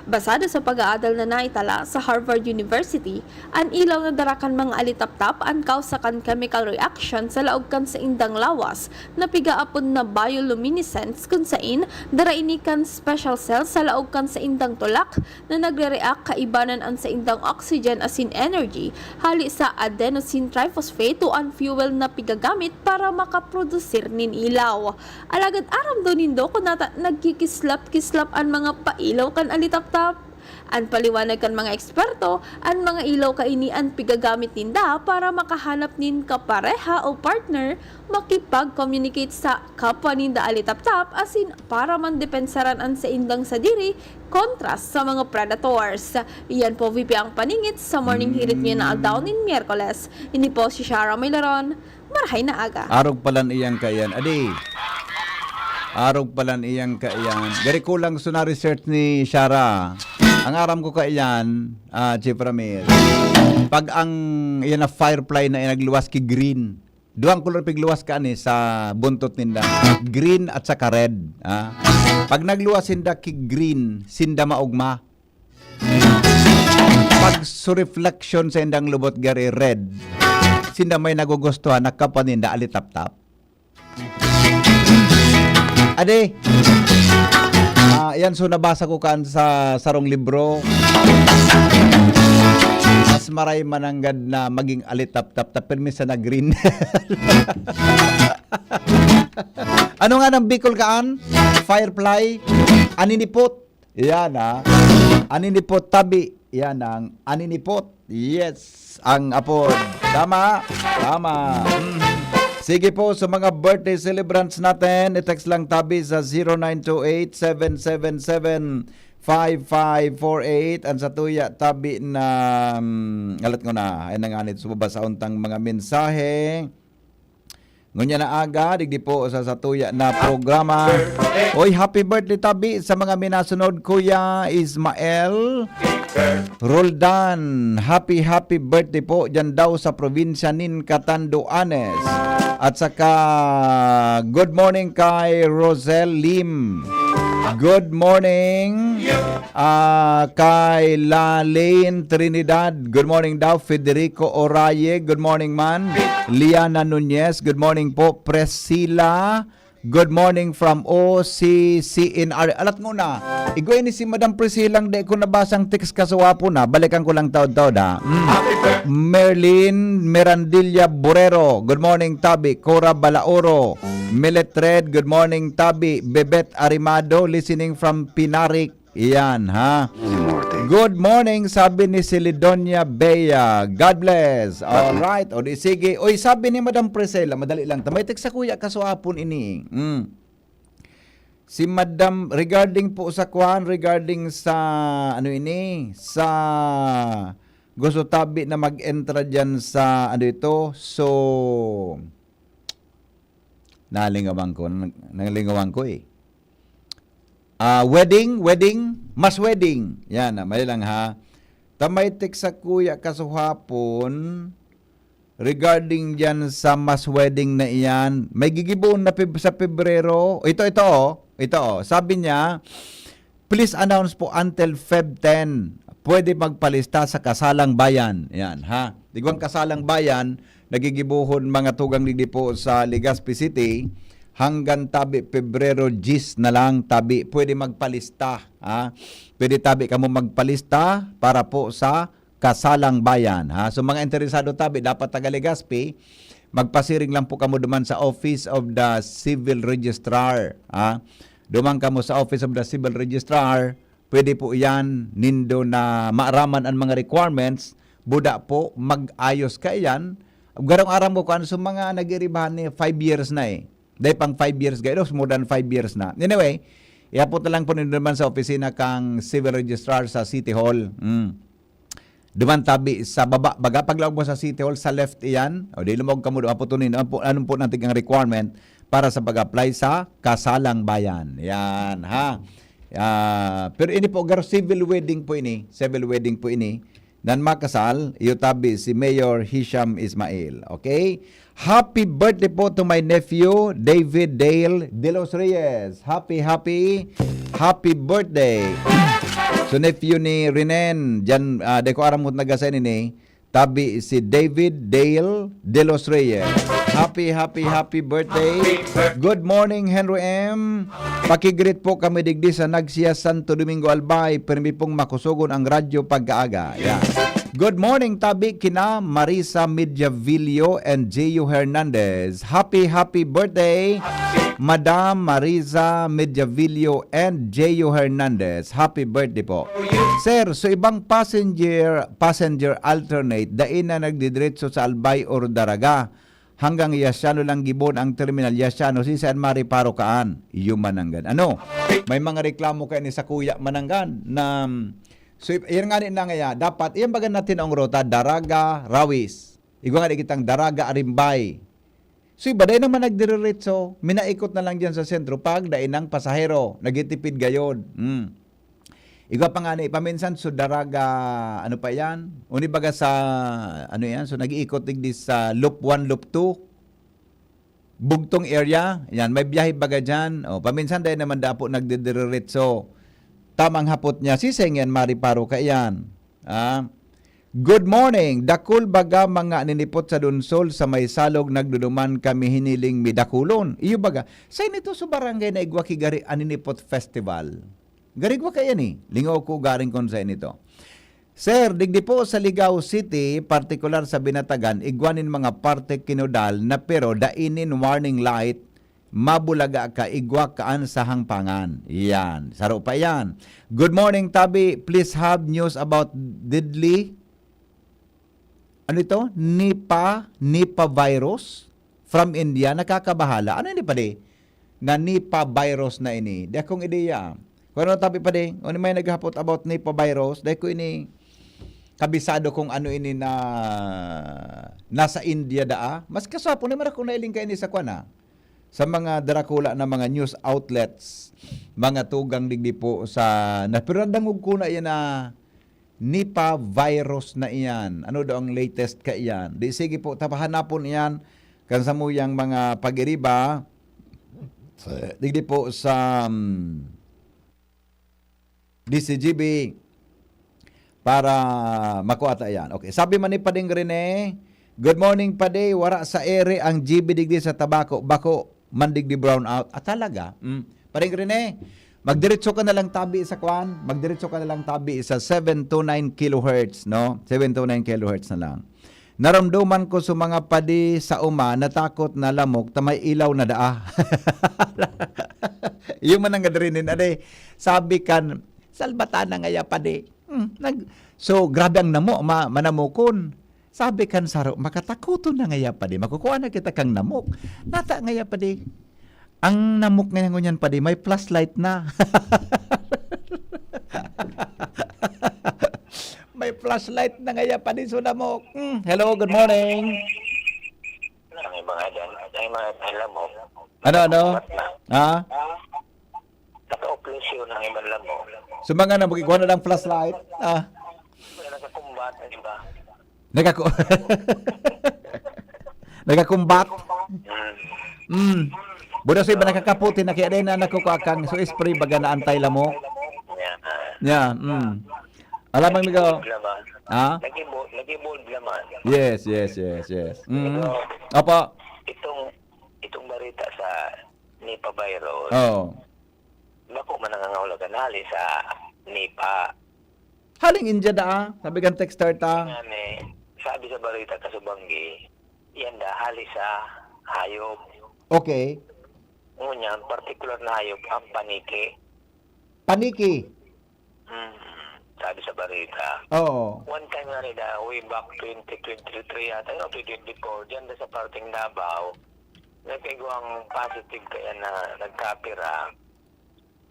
Basado sa pag-aadal na naitala sa Harvard University, an ilaw na dara kan mga alitaptap an kausa kan chemical reaction sa laog kan saindang lawas na pigaapod na bioluminescence, kun sain dara ini kan special cells sa laog kan saindang tulak na nagre-react kaiba nan an saindang oxygen asin energy hali sa adenosine triphosphate o an fuel na pigagamit para makaprodusir nin ilaw. Alagad aram daw nindo kun nata nagkikislap-kislap an mga pailaw kan alitaptap? An paliwanag kan mga eksperto, an mga ilaw kaini an pigagamit ninda para makahanap nin kapareha o partner, makipag-communicate sa kapwa ninda alitaptap, asin para mandepensaran an saindang sadiri kontra sa mga predators. Iyan po, V P, ang paningit sa Morning Hirit niya na aldaw nin Miyerkules. Ini po si Shara Milaron. Marahay na aga. Arog palan iyang kaiyan. Adi. Arog palan iyang kaiyan. Gari kulang so na-research ni Shara. Ang aram ko kaiyan, ah, Chief Ramir, pag ang iyan na firefly na iyan nagluwas ki green, duwang kolor pigluwas ka ani sa buntot ninda. Green at saka red, ah. Pag nagluwas sinda ki green, sinda maogma. Pag so reflection sa indang lubot gari red, sinda may nagugustuhan, nakapaninda alitaptap. Adi, ah, yan, so nabasa ko kaan sa sarong libro. Mas maray mananggad na maging alitaptap ta permi sa na green. Ano nga ng Bicol kaan? Firefly? Aninipot. Yan, ah. Aninipot tabi. Yan ang aninipot. Yes, ang apod. Tama. Tama. Mm. Sige po, sa mga birthday celebrants natin, i-text lang tabi sa zero nine two eight, seven seven seven, five five four eight. Ang sa tuya, tabi na, mm, alat ko na. Ay nanganit, sumabasa untang mga mensahe. Ngunyan na aga, digdi po sa satuya na programa. Oy, happy birthday tabi sa mga minasunod, Kuya Ismael Roldan. Happy, happy birthday po dyan daw sa probinsya nin Catanduanes. At saka, good morning kay Rosel Lim. Good morning. Ah, kay Lalaine Trinidad, good morning daw. Federico Oraye, good morning man. Liana Nunez, good morning po. Priscilla Good morning from O C C N R. Alat ngona, igwa ini si Madam Priscilla, di ko nabasang text kasuwapon na. Balikan ko lang taod-taod, ha. Mm. Merlin Mirandilla Borrero, good morning, Tabi. Cora Balaoro, Milet Red, good morning, Tabi. Bebet Arimado, listening from Pinarik. Iyan, ha? Good morning, sabi ni Celidonia Bea. God bless. All right. O di sige. Oy, sabi ni Madam Priscilla, madali lang. Tamay text sa kuya, kasuwapon ini. Mm. Si Madam, regarding po sa kwan, regarding sa, ano ini, sa gusto tabi na mag-entra dyan sa, ano ito, so, nalingawan ko, nang-, nalingawan ko eh. Ah, wedding, wedding, mas wedding. Yan, ah, mali lang ha. Tamay text sa kuya kasuhapon regarding dyan sa mas wedding na iyan. May gigibohon na Feb-, sa Pebrero. Ito, ito, oh. Ito, oh. Sabi niya, please announce po until Feb ten. Pwede magpalista sa Kasalang Bayan. Yan, ha? Digwang Kasalang Bayan, nagigibohon mga tugang digdi po sa Legazpi City. Hanggang tabi, Pebrero diyes na lang, tabi. Pwede magpalista, ha? Pwede tabi kamo magpalista para po sa Kasalang Bayan, ha? So, mga interesado tabi, dapat taga Legazpi, magpasiring lang po kamo duman sa Office of the Civil Registrar, ha? Duman kamo sa Office of the Civil Registrar, pwede po iyan nindo na maaraman an mga requirements, buda po, mag-ayos kaiyan. Garong aram ko kuan, so mga nag-iribahan ni five years na eh. Dai pang five years, gaidos, more than five years na. Anyway, ihapot na lang po nindo naman sa opisina kang Civil Registrar sa City Hall. Mm. Duman tabi sa baba, baga, paglaog mo sa City Hall, sa left iyan. O, di lumog kamo doon, hapoton nindo, ano po, anong po natin ang requirement para sa pag-apply sa Kasalang Bayan. Yan, ha? Ah, pero ini po, garo civil wedding po ini. Civil wedding po ini. Nan makasal, iyo tabi si Mayor Hisham Ismail. Okay? Happy birthday po to my nephew, David Dale de los Reyes. Happy, happy, happy birthday. So, nephew ni Renen, dyan, ah, di ko aram kung nagasa ini, tabi si David Dale de los Reyes. Happy, happy, happy birthday. Good morning, Henry M. Pakigreet po kami digdi sa Nagsiya, Santo Domingo, Albay. Pirmi pong makusogon ang radyo pagkaaga. Yeah. Good morning, tabi kina Marisa Mediavillo and J U Hernandez. Happy, happy birthday, Madam Marisa Mediavillo and J U Hernandez. Happy birthday po. Sir, so ibang passenger, passenger alternate, dai na nagdidiretso sa Albay or Daraga. Hanggang Yasiano lang gibon ang terminal Yasiano, si San Mari Paro kaan. Iyo mananggad. Ano? May mga reklamo kayo ni sa Kuya Mananggad na, so, yan nga ni na ngaya, dapat, yan baga natin ang ruta, Daraga, Rawis. Igwa nga di kitang Daraga, Arimbay. So, iba, dai naman nagdiretso. Minaikot na lang dyan sa sentro pag dai ng pasahero. Nagtitipid gayod. Hmm. Igwa pa nga ni, paminsan, so Daraga, ano pa yan? Uni baga sa, ano yan? So, nag-iikot digdi sa Loop one, Loop two. Bugtong area. Yan, may biyahe baga dyan. O, paminsan, dai naman dapo nagdidiretso. Tamang hapot niya, si Sengen Mari Paro ka yan. Ah, good morning. Dakul baga mga ninipot sa Donsol sa may salog nagduduman kami hiniling mi dakulon. Iyo baga. Sa inito sa barangay na igwa ki gari aninipot festival. Garigwa kaya ni. Lingaw ko garing kon sa inito. Sir, digdi po sa Ligao City, partikular sa Binatagan, igwa nin mga parte kinudal na pero dai nin warning light, mabulaga ka, igwa kaan sa hangpangan. Yan. Saro pa yan. Good morning, Tabi. Please have news about deadly, ano ito? Nipah, Nipah virus from India. Nakakabahala. Ano ini padi? Na Nipah virus na ini. Di akong ideya. Kung ano, Tabi, padi, ano may naghapot about Nipah virus? Dahil ko ini kabisado kung ano ini na nasa India daa. Mas kasapon naman ako nailing kayo ini sa kwan, ah. Sa mga darakula na mga news outlets, mga tugang digdi po sa, na, pero nadangog ko na yan na Nipah virus na iyan. Ano daw ang latest ka iyan? Di sige po, tapahanapon iyan kan samuyang mga pag-iriba. Digdi po sa, um, D C G B para makuha ta yan. Okay. Sabi man ni Pading Rene, "Good morning, Padi. Wara sa ere ang G B digdi sa Tabaco." Bako, Mandig di brownout. Ah, talaga? Mm. Paring Rene, magdiretso ka na lang tabi sa kwan. Magdiretso ka na lang tabi sa seven two nine kilohertz, no? Seven two nine kilohertz na lang. Naramdaman ko sa mga padi sa uma, natakot na lamok, ta may ilaw na daa. Yung manang gadrinin, ade, sabi kan, "Salbata na ngaya, padi." Hmm, nag-, so, grabe ang namo, ma-, manamokon. Sabi kan saro, "Makatakoton na ngaya, padi. Makukuha na kita kang namok." Nata ngaya, padi. Ang namok ngayon ngunyan, padi, may flashlight na. May flashlight na ngaya, padi, so namok. Hmm, hello, good morning. Ang mga dyan, ang mga dyan lamok. Ano, ano? Mat na. Ha? Naka-off na siya ng ibang lamok. So, mga na, magkikuha na ng flashlight. Ah. Wala, nakakumbat, di ba? Nagako-, nagakumbat? Mm. Mm. Buda sa iba nakakaputi na kaya din na nakukuha kang so spray baga na anti-lamok. Yeah. Yeah, mm. Alam mo, amigo? Nag-evolve naman. Ha? Nag-evolve, nag-evolve naman. Yes, yes, yes, yes. Mm. Pero Opo. itong, itong barita sa Nipah virus, Oo. bako man nangangahulagan hali sa Nipah. Haling India daa, sabi kan texter ta. Ngani, sabi sa barita kasubanggi, yan da, hali sa hayop. Okay. Ngunyan, partikular na hayop, ang paniki. Paniki? Mm, sabi sa barita. Oo. One time nga ni da, way back twenty twenty-three yata, no, twenty twenty-four, dyan da sa parting Davao, nagkaigwang positive kaya na nagkapira.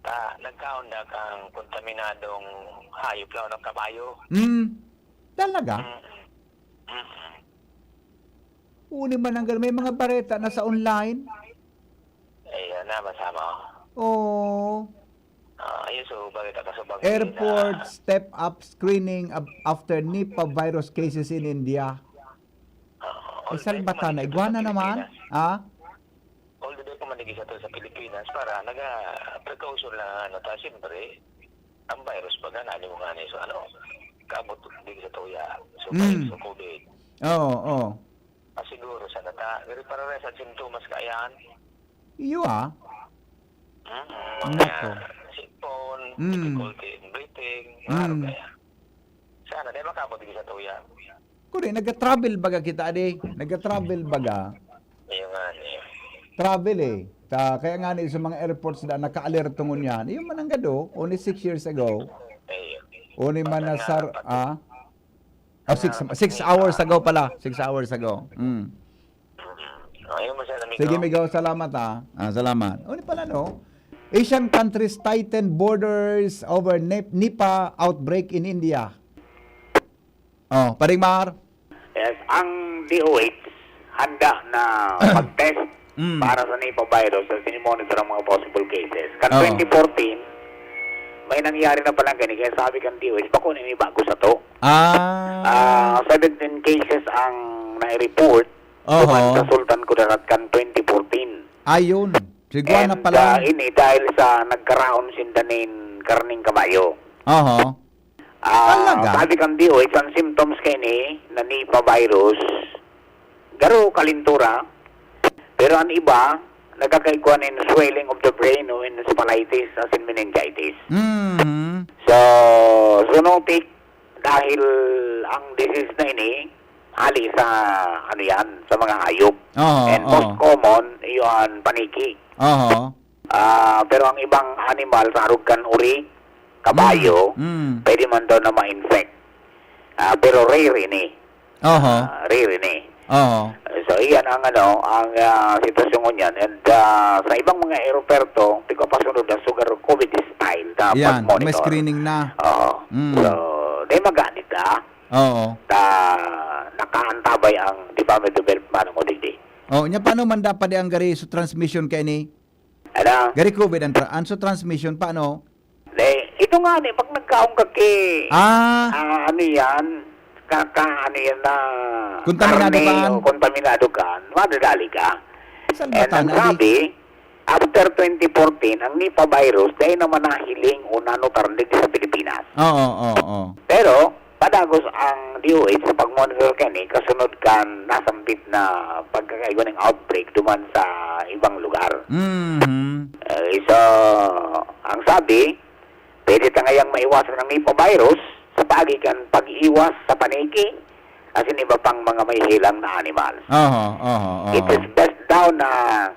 Ta, nagkaon da kang kontaminadong hayop lang, no, kabayo. Hmm. Talaga? Mm. Mm. Uni man ang gan-, may mga bareta na sa online. Ay, ah, nabasa mo? Oo. Ah, ayun, so, bareta kasubanggi na Airport step up screening ab-, after Nipah virus cases in India. Oo. Ay, salbata na. Igwa na naman. Pilipinas. Ha? Although dai pa man digdi sato sa Pilipinas, para naga-precaution lang, ano, ta, siyempre, ang virus baga, nani mo nga ni, so, ano, kaabot digdi sato ya, so, Mm. virus sa COVID. Oo, oo. Ah, siguro, sa nata, pero para sa sintomas ka, ayan. Iyo, ah. Mm, Nako. mga sipon, Mm. difficulty in breathing, Mm. ano kaya? Sana, dai makaabot digdi sato ya. Kuri, nagka-travel baga kita, adi? Nagka-travel baga? Ayun nga, eh. Travel, eh. Ta-, kaya nga ni sa mga airports na naka-alerto ngunyan. Yung mananggado, only six years ago. Ayun. Only man na Basta sar-, nga, ah? Oh, six, ah, six may hours pa. ago pala. Six hours ago. Mm. Mm. Ayun, masyado, amigo. Sige, amigo. Salamat, ah. Ah, salamat. Ano pala, no? Asian countries tighten borders over Nip-, Nipah outbreak in India. Oh, Paring Mar? Yes, ang D O H handa na mag-test Mm. para sa Nipah virus at minimonitor ang mga possible cases. Kan Oo. twenty fourteen, may nangyari na palang gani, kaya sabi kan D O H, "Bako na ini bago sato." Ah. Ah, seventeen cases ang nai-report Oho. duman sa Sultan Kudarat kan twenty fourteen. Ayun. Siguro na And, pala. ah, ini dahil sa nagkaraon sinda nin karning kabayo. Oho. Ah, Talaga? sabi kan D O H, ang symptoms kaini na Nipah virus, garo kalintura, pero ang iba, nagkakaigwa nin swelling of the brain o encephalitis, as in meningitis. Mhm. So, zoonotic, dahil ang disease na ini, hali sa, ano yan, sa mga hayop. Oo, And most oo. common, iyon, paniki. Oho. Ah, pero ang ibang animal, sa arog kan uri, kabayo, Mm, mm. pwede man daw na ma-infect. Ah, pero rare ini. Oho. Ah, rare ini. Oho. So, iyan ang ano, ang, ah, sitwasyon ngunyan. And, ah, sa ibang mga aeroperto, tigwa pa sunod na sugar COVID style na Yan, may pag-monitor. screening na. Oo. Mm. So, di maganit, ah. Oo. Ta, nakaantabay ang Department of Health, manong o digdi. Oh, nya paano man dapat di ang gari sa transmission kaini? Ano? Gari COVID ang tra-, ang sa transmission, paano? Eh, ito nga ni, pag nagkaon ka ki, Ah. ah, ano yan? Ka, ka, ano yan na Kontaminado karne ka? o kontaminado ka, madadali ka. Saan ba And ang tana, di? sabi, after twenty fourteen, ang Nipah virus, dahil naman nahiling o nanutarnig sa Pilipinas. Oo, oo, oo. Pero, pada Tagos ang D O H sa pag-monitor kani kasunod kan nasambit na pagkakaigwa ning outbreak duman sa ibang lugar. Mhm. Eh, so, ang sabi, pwede ta ngayang maiwasan ang Nipah virus sa paagi kan pag-iwas sa paniki asin iba pang mga mahihilang na animals. Aha, aha, aha. It is best daw na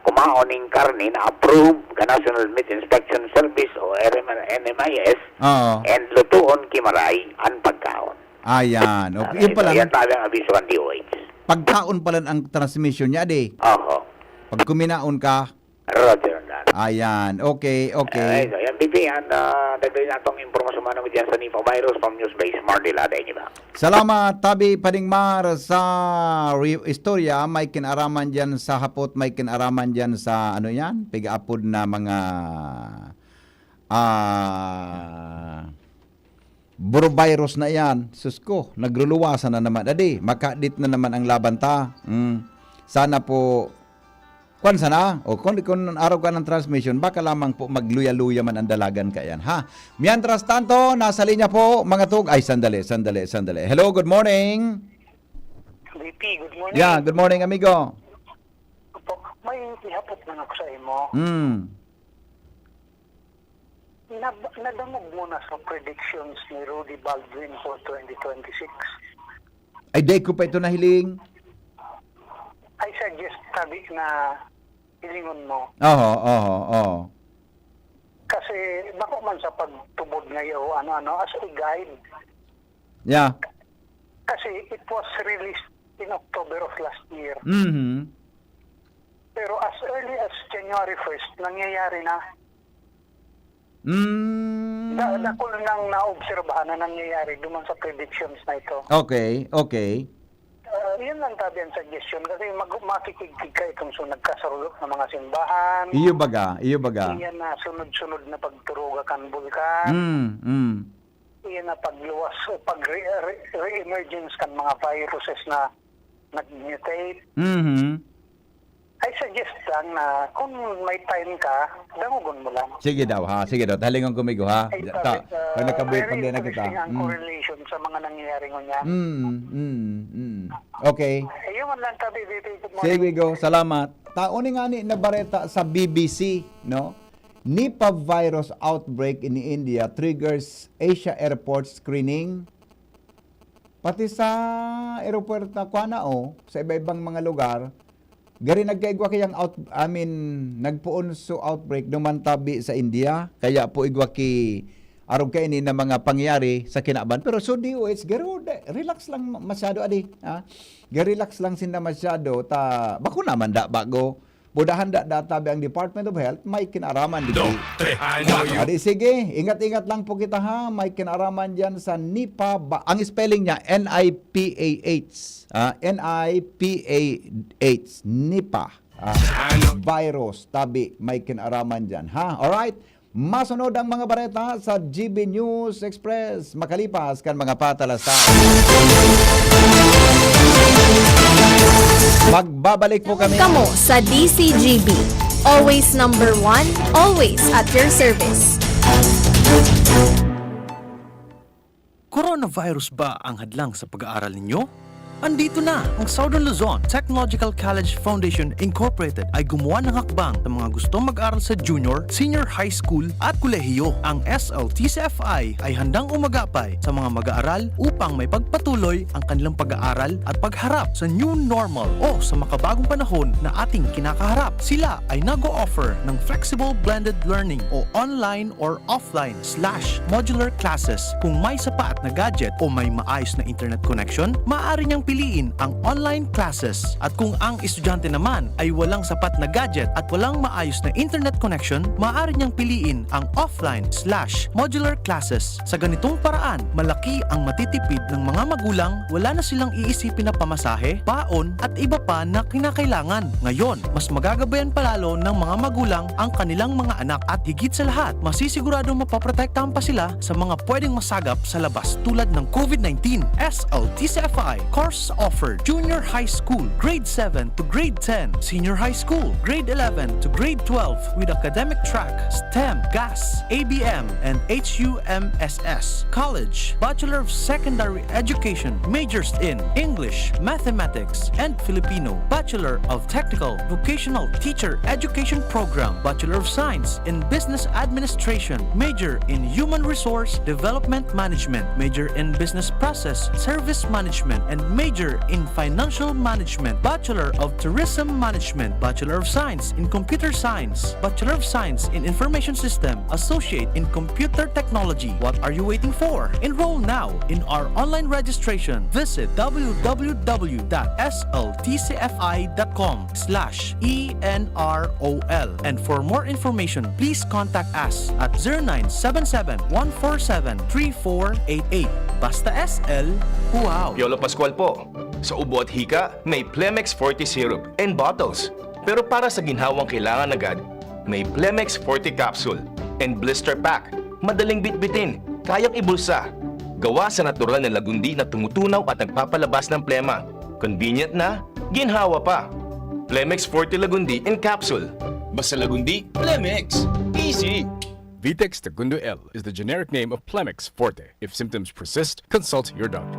kumaon ning karne na approved ka National Meat Inspection Service o R M, N M I S Oo. and lutoon ki maray an pagkaon. Ayan. Okay. Okay, Yun so pala. Yan tabi ang abiso kan D O H. Pagkaon pala ang transmission niya, di? Oho. Pag kuminaon ka. Roger that. Ayan. Okay, okay. Ay, so, yan, B P, yan, ah, dagdag na itong impormasyon man ako dyan sa Nipah virus from News Base Mardi, Lada, inyo ba? Salamat, Tabi Padingmar, sa re-, istorya. May kinaraman dyan sa hapot, may kinaraman dyan sa, ano yan, pigaapod na mga, ah, Buro virus na iyan. Sus ko, nagluluwasan na naman. Adi, makadit na naman ang laban ta. Mm. Sana po, kwan sana, o kung, kung araw ka ng transmission, baka lamang po magluya-luya man ang dalagan ka yan, ha? Mientras tanto, nasa linya po, mga tug-, ay, sandali, sandali, sandali. Hello, good morning. V P, good morning. Yeah, good morning, amigo. Opo, may ihapot lang ako sa imo. Hmm. Nab-, nadangog mo na sa predictions ni Rudy Baldwin for twenty twenty-six? Ay, di ko pa ito nahiling. I suggest, sabi na hilingon mo. Oho, oho, oho. Kasi bako man sa pagtubod ngayon o ano-ano, as a guide. Yeah. Kasi it was released in October of last year. Mhm. Pero as early as January first, nangyayari na. Mm. Da-, dakul nang naobserbahan na nangyayari duman sa predictions na ito. Okay, okay. Ah, yun lang tabi ang suggestion kasi mag-, makikigkig ka itong so nagkasarulok ng mga simbahan. Iyo baga, iyo baga. Iyan na sunod-sunod na pagturuga kan bulkan. Mm, mm. Iyan na pagluwas o pag re-, re-, re-emergence kan mga viruses na nag-mutate. Mhm. I suggest lang na kung may time ka, dangogon mo lang. Sige daw, ha? Sige daw, talingon ko migo, ha? Ay, Ta-, sabi, pag ah, nagkabuhi, very pag na kita. Interesting ang Mm. correlation sa mga nangyayari ngunyan. Mm, mm, mm. Okay. Ayun man lang, Tabi, Bibi. Good morning. Sige, go. Salamat. Tao ni nga ni nabareta sa B B C, no? Nipah virus outbreak in India triggers Asia airport screening. Pati sa aeropuerto, kwa na, oh, sa iba-ibang mga lugar, gari nagkaigwa kayang out-, I mean, nagpoon so outbreak duman tabi sa India. Kaya po igwa ki arog kaini na mga pangyayari sa kinaban. Pero so D O H, garo, de-, relax lang ma-, masyado, adi, ha? Ga-relax lang sinda masyado. Ta, bako naman da, bago. Budahan da, da tabi ang Department of Health, may kinaraman digdi. Dotrehano. Adi, sige, ingat-ingat lang po kita, ha. May kinaraman diyan sa Nipah ba-, ang spelling niya, N I P A H. Ah, N I P A H, Nipah. Ah, virus, tabi, may kinaraman diyan, ha? Alright? Masunod ang mga bareta sa G B News Express makalipas kan mga patalasta. Magbabalik po kami. Kamo sa D C G B. Always number one, always at your service. Coronavirus ba ang hadlang sa pag-aaral ninyo? Andito na ang Southern Luzon Technological College Foundation Incorporated ay gumawa ng hakbang sa mga gustong mag-aral sa junior, senior high school at kolehiyo. Ang S L T C F I ay handang umagapay sa mga mag-aaral upang may pagpatuloy ang kanilang pag-aaral at pagharap sa new normal o sa makabagong panahon na ating kinakaharap. Sila ay nag-o-offer ng flexible blended learning o online or offline slash modular classes. Kung may sapat na gadget o may maayos na internet connection, maaari niyang piliin ang online classes. At kung ang estudyante naman ay walang sapat na gadget at walang maayos na internet connection, maaari niyang piliin ang offline slash modular classes. Sa ganitong paraan, malaki ang matitipid ng mga magulang, wala na silang iisipin na pamasahe, baon, at iba pa na kinakailangan. Ngayon, mas magagabayan palalo ng mga magulang ang kanilang mga anak at higit sa lahat, masisiguradong mapoprotektahan pa sila sa mga pwedeng masagap sa labas tulad ng COVID nineteen. S L T C F I Course offered: junior high school, grade seven to grade ten, senior high school, grade eleven to grade twelve, with academic track, STEM, GAS, A B M, and H U M S S. College: Bachelor of Secondary Education, majors in English, Mathematics, and Filipino, Bachelor of Technical Vocational Teacher Education Program, Bachelor of Science in Business Administration, major in Human Resource Development Management, major in Business Process Service Management, and major in Financial Management, Bachelor of Tourism Management, Bachelor of Science in Computer Science, Bachelor of Science in Information System, Associate in Computer Technology. What are you waiting for? Enroll now in our online registration. Visit w w w dot s l t c f i dot com slash e n r o l. And for more information, please contact us at zero nine seven seven, one four seven, three four eight eight. Basta S L, wow! Piolo Pascual po. Sa ubo at hika, may Plemex Forte Syrup and bottles. Pero para sa ginhawang kailangan agad, may Plemex Forte Capsule and Blister Pack. Madaling bitbitin, kayang ibulsa. Gawa sa natural na lagundi na tumutunaw at nagpapalabas ng plema. Convenient na, ginhawa pa. Plemex Forte Lagundi in Capsule. Basta Lagundi, Plemex. Easy! Vitex Tagundo L is the generic name of Plemex Forte. If symptoms persist, consult your doctor.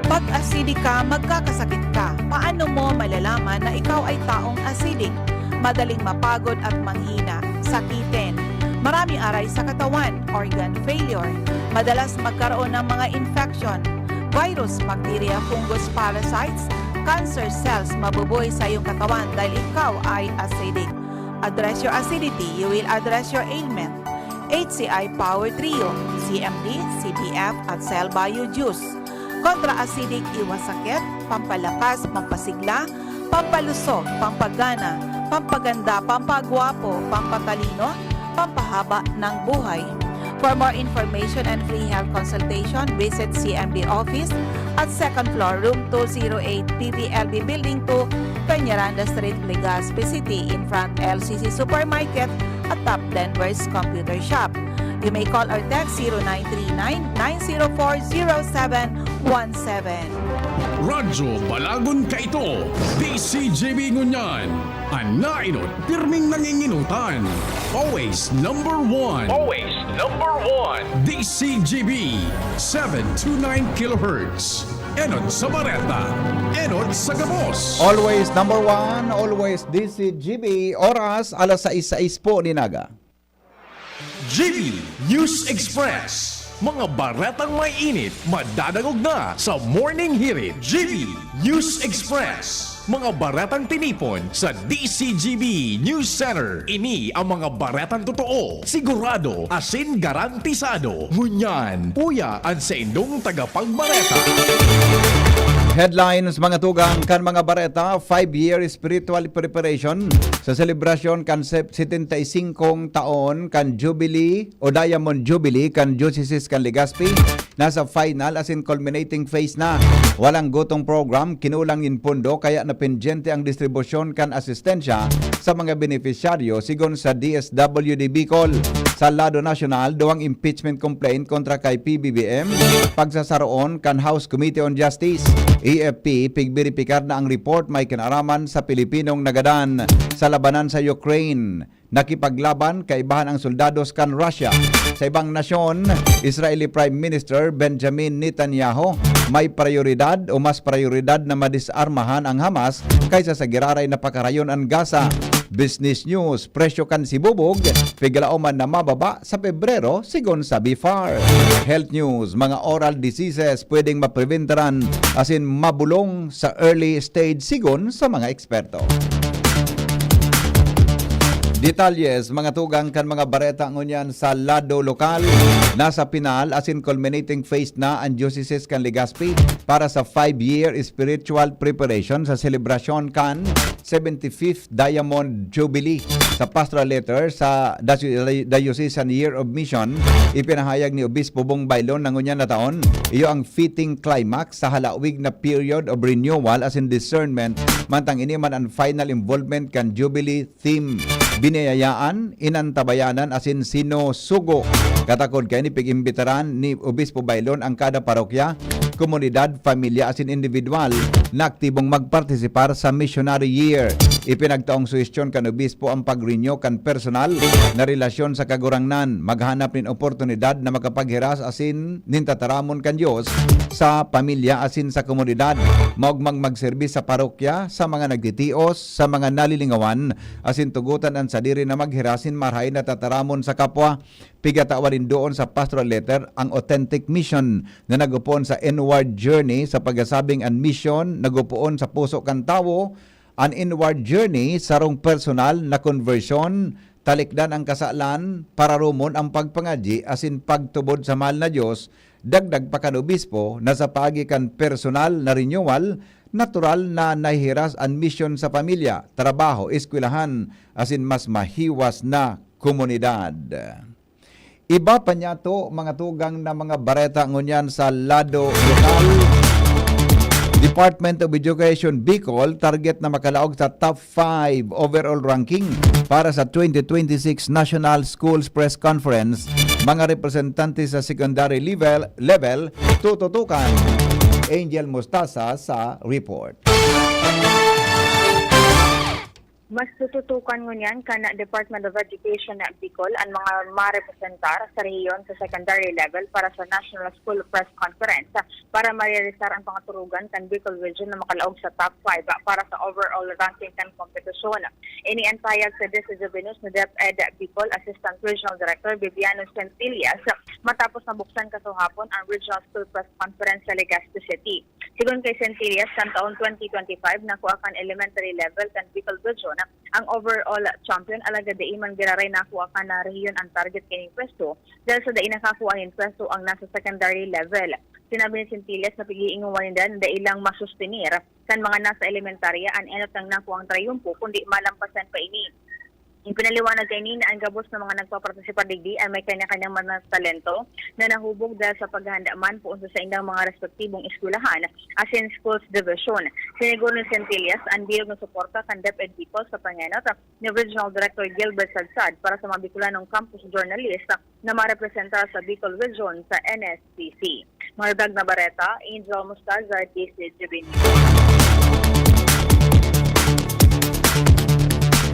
Pag acidic ka, magkakasakit ka. Paano mo malalaman na ikaw ay taong acidic? Madaling mapagod at manghina, sakitin. Marami aray sa katawan, organ failure. Madalas magkaroon ng mga infection, virus, bacteria, fungus, parasites, cancer cells mabubuhay sa iyong katawan dahil ikaw ay acidic. Address your acidity, you will address your ailment. H C I Power Trio, C M D, C B F at Cell Bio Juice. Kontra acidic, iwas sakit, pampalakas, pampasigla, pampalusog, pampagana, pampaganda, pampagwapo, pampatalino, pampahaba ng buhay. For more information and free health consultation, visit C M D office at second floor, room two zero eight, P V L B Building two, Peñaranda Street, Legazpi City, in front L C C Supermarket, atop Denver's Computer Shop. You may call or text zero nine three nine, nine zero four, zero seven one seven. Radyo Balagon kaito, D C G B ngunyan. An naenot, pirming nanginginutan. Always number one. Always number one. D C G B, seven two nine kilohertz. Enot sa bareta, enot sa gabos. Always number one, always D C G B. Oras, alas sais sais po nin aga. G B News Express. Mga baretang may init, madadangog na sa Morning Hirit. G B News Express. Mga baretang tinipon sa D C G B News Center. Ini ang mga baretang totoo, sigurado, asin garantisado. Ngunyan, uya an saindong tagapagbareta. Headlines, mga tugang, kan mga bareta: five-year spiritual preparation sa selebrasyon kan se-, setenta y singkong taon kan Jubilee o Diamond Jubilee kan Diocese kan Legazpi. Nasa final asin culminating phase na. Walang gutong program, kinulang nin pondo, kaya napendyente ang distribusyon kan asistensya sa mga benepisyaryo, sigon sa D S W D Bicol. Sa lado nasyonal, duwang impeachment complaint kontra kay P B B M, pagsasaroon kan House Committee on Justice. A F P, pigbiripikar na ang report may kinaraman sa Pilipinong nagadan sa labanan sa Ukraine. Nakipaglaban kaibahan ang soldados kan Russia. Sa ibang nasyon, Israeli Prime Minister Benjamin Netanyahu may prayoridad o mas prayoridad na madisarmahan ang Hamas kaysa sa giraray na pakarayon an Gaza. Business News: presyo kan sibubog, piglaoman na mababa sa Pebrero, sigon sa BFAR. Health News: mga oral diseases pwedeng mapreventaran asin mabulong sa early stage, sigon sa mga eksperto. Detalyes, mga tugang, kan mga bareta ngunyan sa lado lokal. Nasa pinal asin culminating phase na an Diocese kan Legazpi para sa five-year spiritual preparation sa selebrasyon kan seventy-fifth Diamond Jubilee. Sa pastoral letter sa Dasu-, Diocesan Year of Mission, ipinahayag ni Obispo Bong Baylon na ngunyan na taon, iyo ang fitting climax sa halawig na period of renewal asin discernment Mantang ini man an final involvement kan Jubilee theme. Biniyayaan, inantabayanan asin sinusugo. Katakod kaini, pig-imbitaran ni Obispo Baylon ang kada parokya, komunidad, pamilya asin individual na aktibong magpartisipar sa Missionary Year. Ipinagtaong suhestyon kan Obispo ang pag-renew kan personal na relasyon sa Kagurangnan, maghanap nin oportunidad na makapaghiras asin nin tataramon kan Dios sa pamilya asin sa komunidad, maogmang magserbi sa parokya, sa mga nagtitios, sa mga nalilingawan, asin tugotan an sadiri na maghiras nin marahay na tataramon sa kapwa. Pigatawan nin doon sa pastoral letter ang authentic mission na nag-upoon sa inward journey, sa pagsasabing an mission nag-upoon sa puso kan tawo. An inward journey, sarong personal na konbersyon, talikdan ang kasalan, pararomon ang pagpangadyi asin pagtubod sa mahal na Dios. Dagdag pa kan obispo na sa paagi kan personal na renewal, natural na nahihiras an misyon sa pamilya, trabaho, eskwelahan, asin mas mahiwas na komunidad. Iba pa niyato, mga tugang, na mga bareta ngunyan sa lado lokal. Department of Education Bicol target na makalaog sa top five overall ranking para sa twenty twenty-six National Schools Press Conference. Mga representante sa secondary level, level tututukan. Angel Mostasa sa report. Mas tututukan ngunyan kan Department of Education na Bicol an mga marepresentar sa rehiyon sa secondary level para sa National School Press Conference para marealisar ang pangaturugan kan Bicol Region na makalaog sa top five para sa overall ranking kan kompetisyon. Ini an pahayag sa Disabilis ni DepEd Bicol Assistant Regional Director Bibiano Centillas matapos na buksan kasuhapon ang Regional School Press Conference sa Legazpi City. Sigon kay Centillas, kan taon twenty twenty-five, nakua kan elementary level kan Bicol Region ang overall champion, alagad dai man giraray nakua kan rehiyon ang target kaning pwesto, dahil sa dai nakakua nin pwesto ang nasa secondary level. Sinabi ni Centillas na pag-iingowan ninda na dai lang masustenir kan mga nasa elementarya an enot nang nakuang trayumpo, kundi malampasan pa ini. Ipinaliwanag kaini na ang gabos na mga nagpapartisipar digdi ay may kanya-kanyang mga talento na nahubog dahil sa paghahanda man poon sa saindang mga respektibong eskwelahan asin schools division. Siniguro ni Centillas an bilog na suporta kan DepEd Bicol sa pangenot ni Regional Director Gilbert Sadsad para sa mga Bicolanong campus journalist na marepresentar sa Bicol Region sa N S P C. Mga Dag na Bareta, Angel Mostaza, D C G B News.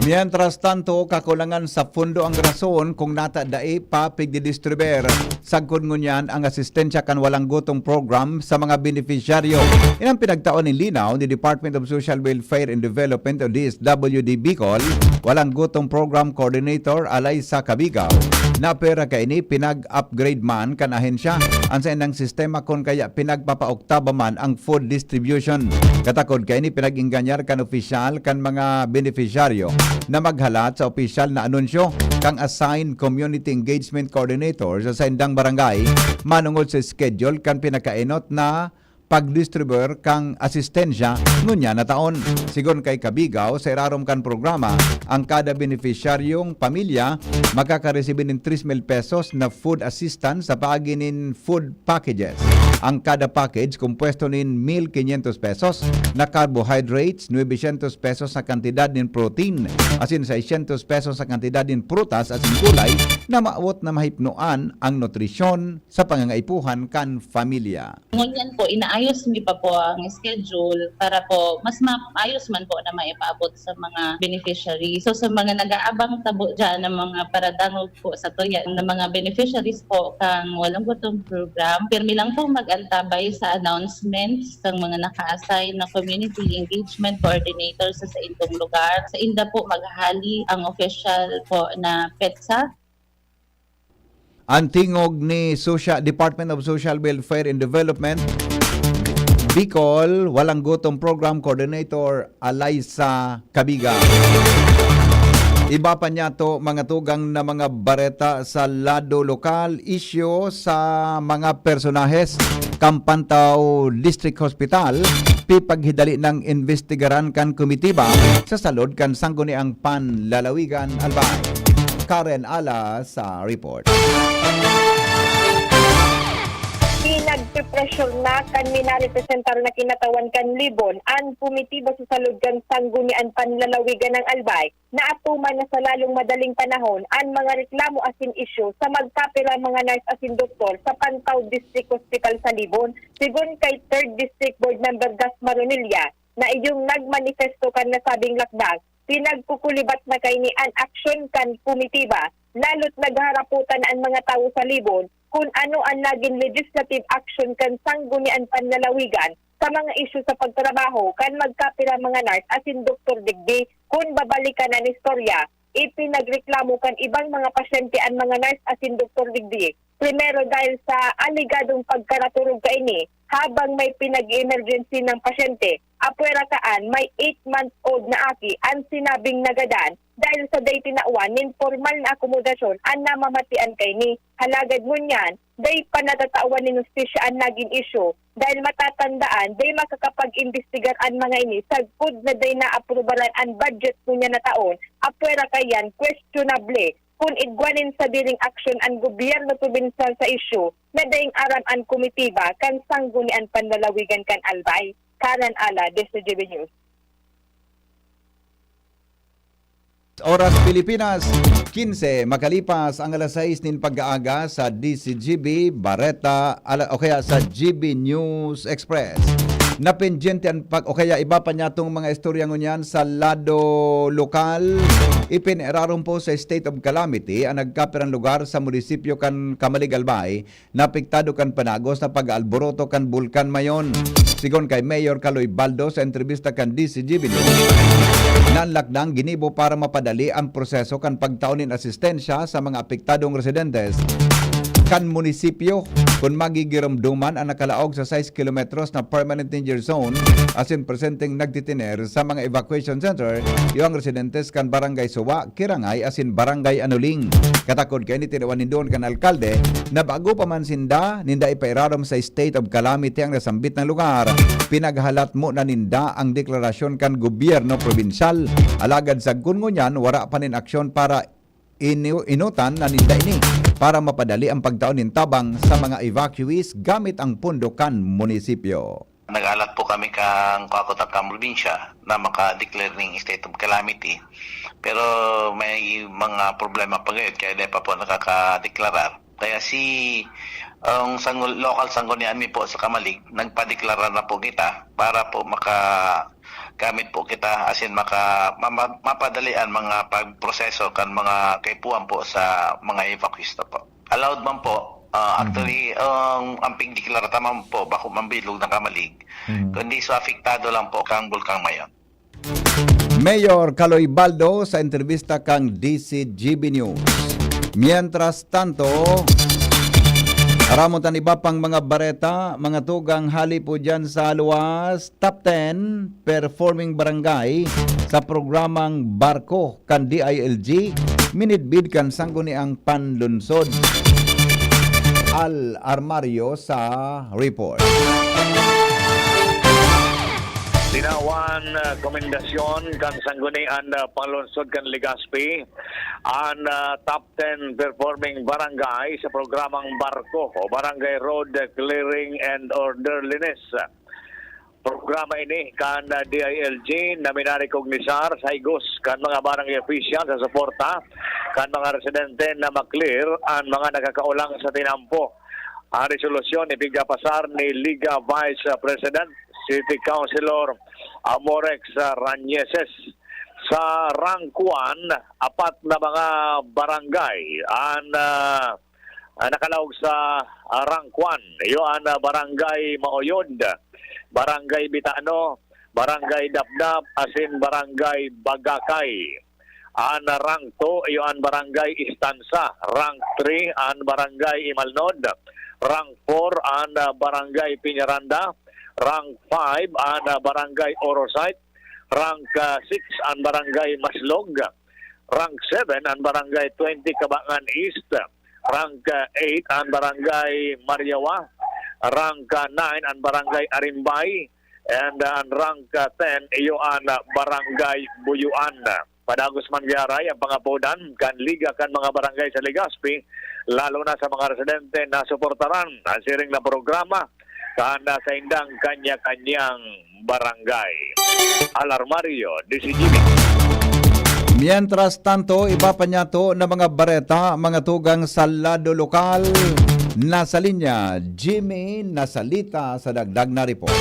Mientras tanto, kakulangan sa pondo ang rason kung nata dai pa pigdidistribuer sagkod ngunyan ang asistensya kan Walang Gutom Program sa mga benepisyaryo. Inang pinagtao nin linaw ni Department of Social Welfare and Development o D S W D Bicol, Walang Gutom Program Coordinator Alaysa Cabigaw, na pera kaini pinag-upgrade man kan ahensya an saindang sistema kun kaya pinagpapaoktaba man ang food distribution. Katakod kaini, pinag-ingganyar kan opisyal kan mga benepisyaryo na maghalat sa opisyal na anunsyo kan assigned community engagement coordinator sa saindang barangay manongod sa schedule kan pinakaenot na pagdistribuer kan asistensya ngunyan na taon. Sigon kay Cabigaw, sa irarom kan programa, ang kada benepisyaryong pamilya makakaresibi nin tres mil pesos na food assistance sa paagi nin food packages. Ang kada package kompuesto nin mil quinientos pesos na carbohydrates, nuebesyentos pesos na kantidad nin protein, asin seiscientos pesos na kantidad nin prutas asin gulay na maawot na mahipnoan ang nutrisyon sa pangangaipuhan kan pamilya. Ngunyan po, inaayos mi pa po ang schedule para po mas maayos man po na maipaabot sa mga beneficiary. So, sa mga nag-aabang tabo dyan ng mga paradangog po sa tuya ng mga beneficiaries po kang Walang Gutom Program, pirmi lang po mag-antabay sa announcements kang mga naka-assign na community engagement coordinator sa saindong lugar. Sa inda po maghahali ang official po na petsa. An tingog ni Social, Department of Social Welfare and Development, Bicol, Walang Gutom Program Coordinator, Alaysa Cabiga. Iba pa niyato, mga tugang, na mga bareta sa lado lokal, isyu sa mga personahes kan Pantaw District Hospital, pipaghidali nang imbestigaran kan komitiba sa salod kan Sangguniang Panlalawigan, Albay. Karen Alas sa report. Pinagpipresyur na kan minarepresentar na kinatawan kan Libon an komitiba sa salud kan Sanggunian Panlalawigan kan Albay na atuman na sa lalong madaling panahon an mga reklamo asin isyu sa magkapirang mga nurse asin doktor sa Pantaw District Hospital sa Libon. Sigon kay Third District Board Member Gus Maronilla, na iyong nagmanifesto kan nasabing lakdang, pinagkukulibat na kaini an aksyon kan komitiba, lalo't nagharapotan na an mga tawo sa Libon kun ano an nagin legislative action kan Sanggunian Panlalawigan sa mga isyu sa pagtrabaho kan magkapirang mga nurse asin doktor digdi. Kun babalikan an istorya, ipinagreklamo kan ibang mga pasyente an mga nurse asin doktor digdi. Primero, dahil sa alegadong pagkaraturog kaini habang may pinag-emergency ng pasyente, apwera kaan may eight months old na aki an sinabing nagadan dahil sa dai tinawan nin pormal na akomodasyon an namamatian kaini. Halagad ngunyan, dai pa natatawan nin hustisya an nagin isyu dahil matatandaan, dai makakapag-imbestigar an mga ini sagkod na dai naaprubaran an budget ngunyan na taon, apwera kaiyan questionable kun igwa nin sadiring aksyon an gobyerno probinsyal sa isyu na daing aram an komitiba kan Sanggunian Panlalawigan kan Albay. Karan Ala, D C G B News. Oras Pilipinas, quince, makalipas ang alas sais nin pag-aaga sa D C G B, Bareta, ala, o kaya sa G B News Express. Napendyente an pag, o kaya iba pa niyatong mga istorya ngunyan sa lado lokal. Ipinirarom po sa state of calamity ang nagkapirang lugar sa munisipyo kan Camalig, Albay, na apektado kan panagos na pag-aalboroto kan Bulkan Mayon. Sigon kay Mayor Kaloy Baldo sa entrevista kan D C G B News, na an lakdang ginibo para mapadali ang proseso kan pagtao nin asistensya sa mga apektadong residentes kan munisipyo kun magigiromdoman an nakalaog sa sais kilometros na permanent danger zone asin presenteng nagtitiner sa mga evacuation center, iyo ang residentes kan Barangay Suwa, Kirangay asin Barangay Anuling. Katakod kaini, tinawan nindon kan alkalde na bago pa man sinda, ninda ipairarom sa state of calamity ang nasambit na lugar. Pinaghalat mo na ninda ang deklarasyon kan gobyerno probinsyal. Alagad sagkod ngunyan, wara pa nin aksyon para inu-, inutan na ninda ini para mapadali ang pagtao nin tabang sa mga evacuees gamit ang pondo kan munisipyo. Nag-alat po kami kan Kuakot at kan probinsya na maka-declare ning state of calamity. Pero may mga problema pa gayod kaya di pa po nakakadeklarar. Kaya si ang sanggol, local sanggunian mi po sa Kamalig, nagpadeklarar na po kita para po maka gamit po kita asin maka mama, mapadali ang mga pagproseso kan mga kaipuhan po sa mga evacuees na po. Allowed man po. Uh, actually, mm-hmm. ang, ang pigdeklarata man po, bako man bilog na Kamalig, mm-hmm. kundi sa apektado lang po kang Bulkang Mayon. Mayor Kaloy Baldo sa entrevista kang D C G B News. Mientras tanto, aramon tan iba pang mga bareta, mga tugang hali po dyan sa luwas, top ten performing barangay sa programang Barko kan D I L G, minidbid kan Sangguniang Panlunsod. Al Armario sa report. Tinawan uh, komendasyon kan Sanggunian uh, Panlunsod kan Legazpi an uh, top ten performing barangay sa programang Barko o Barangay Road Clearing and Orderliness. Programa ini kan D I L G na minarekognisar sa higos kan mga barangay official sa suporta kan mga residente na maklear an mga nakakaulang sa tinampo. Ang resolusyon ipigapasar ni Liga Vice President, City Councilor Amorex Rañeses. Sa rank one, apat na mga barangay an uh, uh, nakalaog sa uh, rank one. Iyo an uh, Barangay Maoyod, Barangay Bitano, Barangay Dapdap, asin Barangay Bagakay. An uh, rank two, iyo an Barangay Istansa. Rank three, an Barangay Imalnod. Rank four, an uh, Barangay Piñaranda. Rank five, an uh, Barangay Orosite. Rank uh, six, an Barangay Maslog. Rank seven, an Barangay twenty Cabangan East. Rank eight an Barangay Mariawa, rank nine an Barangay Arimbay, and an rank ten iyo an Barangay Buyuan. Padagos man gyaray ang pangapodan kan Liga kan mga Barangay sa Legazpi lalo na sa mga residente na suportaran ang siring na programa kan sa indang kanya-kanyang barangay. Alarmario, D C G B. Mientras tanto, iba pa niyato na mga bareta, mga tugang sa lado lokal. Nasa linya, Jimmy Nasalita sa dagdag na report.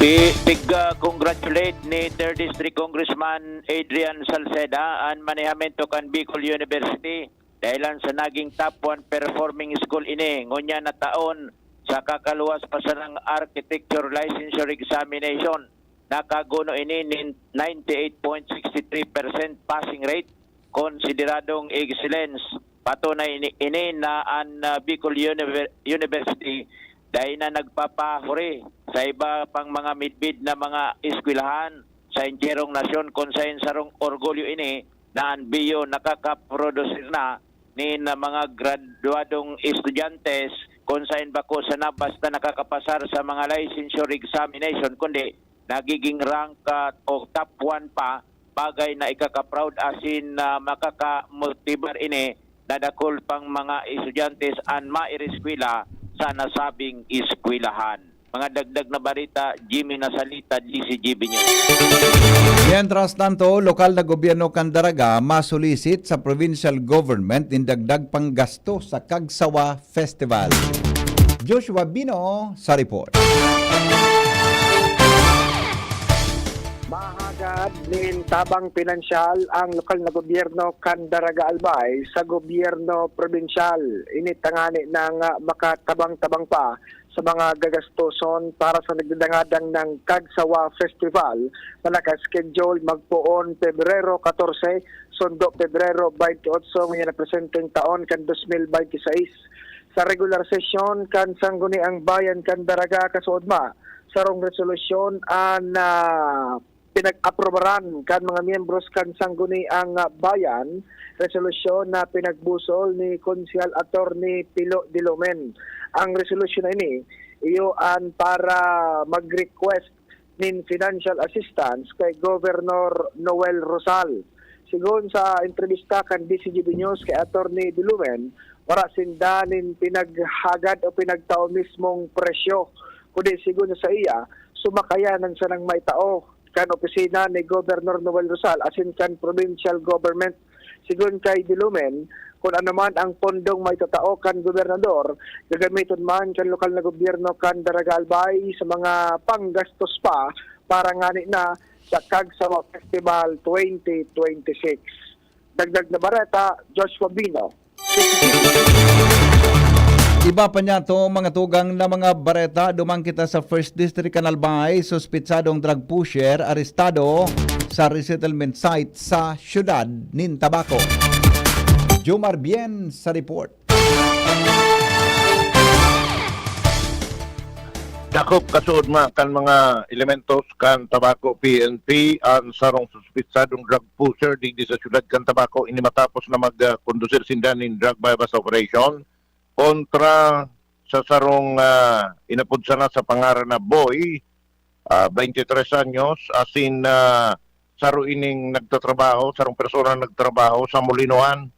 Pi-, pig-, ah, congratulate ni third District Congressman Adrian Salceda an manehamentu kan Bicol University dahilan sa naging top one performing school ini ngunyan na taon sa kakaluwas pa sanang architecture licensure examination. Nakaguno ini nin ninety-eight point six three percent passing rate, konsideradong excellence. Patunay ini, ini na an, ah, Bicol Univer-, University dai na nagpapahuri sa iba pang mga midbid na mga eskwelahan sa enterong nasyon, kun saen sarong orgulyo ini na an B U nakakaprodusir na nin mga graduadong estudyante, kun saen bako sana basta nakakapasar sa mga licensure examination, kundi nagiging rank, ah, o top one pa, bagay na ikaka-proud asin, ah, makakamotibar ini na dakul pang mga estudyante an maireskwela sa nasabing eskwelahan. Mga dagdag na barita, Jimmy Nasalita, D C G B News. Mientras tanto, lokal na gobyerno kan Daraga masulisit sa provincial government nin dagdag panggasto sa Kagsawa Festival. Joshua Bino sa report. Mahagad nin tabang pinansyal ang lokal na gobyerno kan Daraga Albay sa gobyerno probinsyal. Ini tangani na nga makatabang-tabang pa sa mga gagastoson para sa nagdadangadang ng Kagsawa Festival na naka-schedule magpoon Pebrero katorse, sundo Pebrero baynte otso, ngayon na presenteng taon kan dos mil baynte sais. Sa regular sesyon kan Sangguniang Bayan kan Daraga, kasuodma, sarong resolusyon an, ah, pinag-aprobaran kan mga miyembros kan Sangguniang, ah, Bayan, resolusyon na pinagbusol ni Konsehal Attorney Pilo Dilumen. Ang resolusyon na ini, iyo an para mag-request nin financial assistance kay Governor Noel Rosal. Sigon sa entrevista kan D C G B News kay Attorney Dilumen, wara sinda nin pinaghagad o pinagtao mismong presyo, kundi sigon sa saiya, sumakayan an sanang maitao kan opisina ni Governor Noel Rosal asin kan provincial government. Sigon kay Dilumen, kun ano man ang pondong maitatao kan gobernador, gagamiton man kan lokal na gobyerno kan Daraga Albay sa mga panggastos pa para ngani na sa Kagsawa Festival twenty twenty-six. Dagdag na bareta, Joshua Bino. Iba pa niyato, mga tugang na mga bareta, duman kita sa First District kan Albay, suspitsadong drug pusher, arestado sa resettlement site sa siyudad nin Tabaco. Jomar Bien sa report. Dakop kasuodma kan mga elementos kan Tabaco P N P an sarong suspitsadong drug pusher digdi sa siyudad kan Tabaco. Ini matapos na mag, ah, kondusir sinda nin drug buy-bust operation kontra sa sarong, ah, inapod sana sa pangaran na Boy, ah, baynte tres anyos, asin, ah, saro ining nagtatrabaho, sarong persona nagtrabaho sa Molinohan,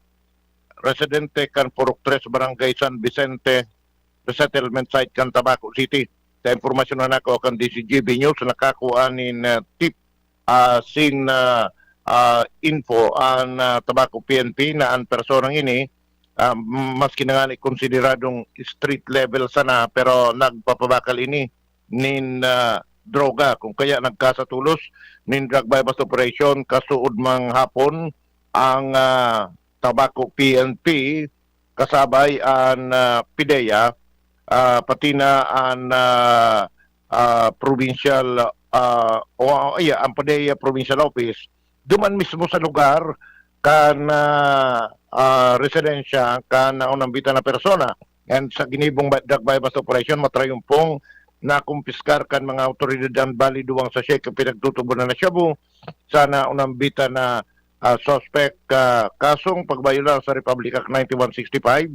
residente kan Purok tres, Barangay San Vicente, resettlement site kan Tabaco City. Sa impormasyon na nako kan D C G B News, nakakua nin, ah, tip, ah, sin, ah, ah, info an, ah, Tabaco P N P na an personang ini, ah, maski na ngani konsideradong street level sana, pero nagpapabakal ini nin, ah, droga, kung kaya nagkasatulos nin drug buy-bust operation kasuodmang hapon ang, ah, Tabaco P N P, kasabay an, ah, PDEA, ah, pati na an, ah, ah, provincial, ah, o, iya, ang PDEA Provincial Office, duman mismo sa lugar kan, ah, ah, residensya kan naunambitan na persona. And sa ginibong ba-, drug buy-bust operation, matrayumpong nakumpiskar kan mga awtoridad ang bali duwang sachet kan pinagtutubonan na shabu sa naunambitan na, ah, suspect, ah, kasong pagbayolar sa Republic Act ninety-one sixty-five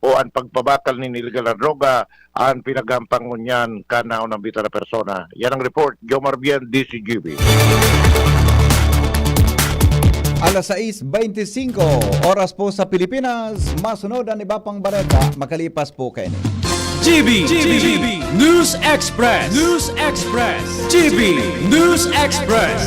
o an pagpabakal nin iligal na droga an pinaghampang ngunyan kan naunambitan na persona. Yan ang report, Jomar Bien, D C G B. Alas sais beintisinko, oras po sa Pilipinas. Masunod an iba pang bareta makalipas po kaini. G B, G B, News Express, News Express, G B, News Express.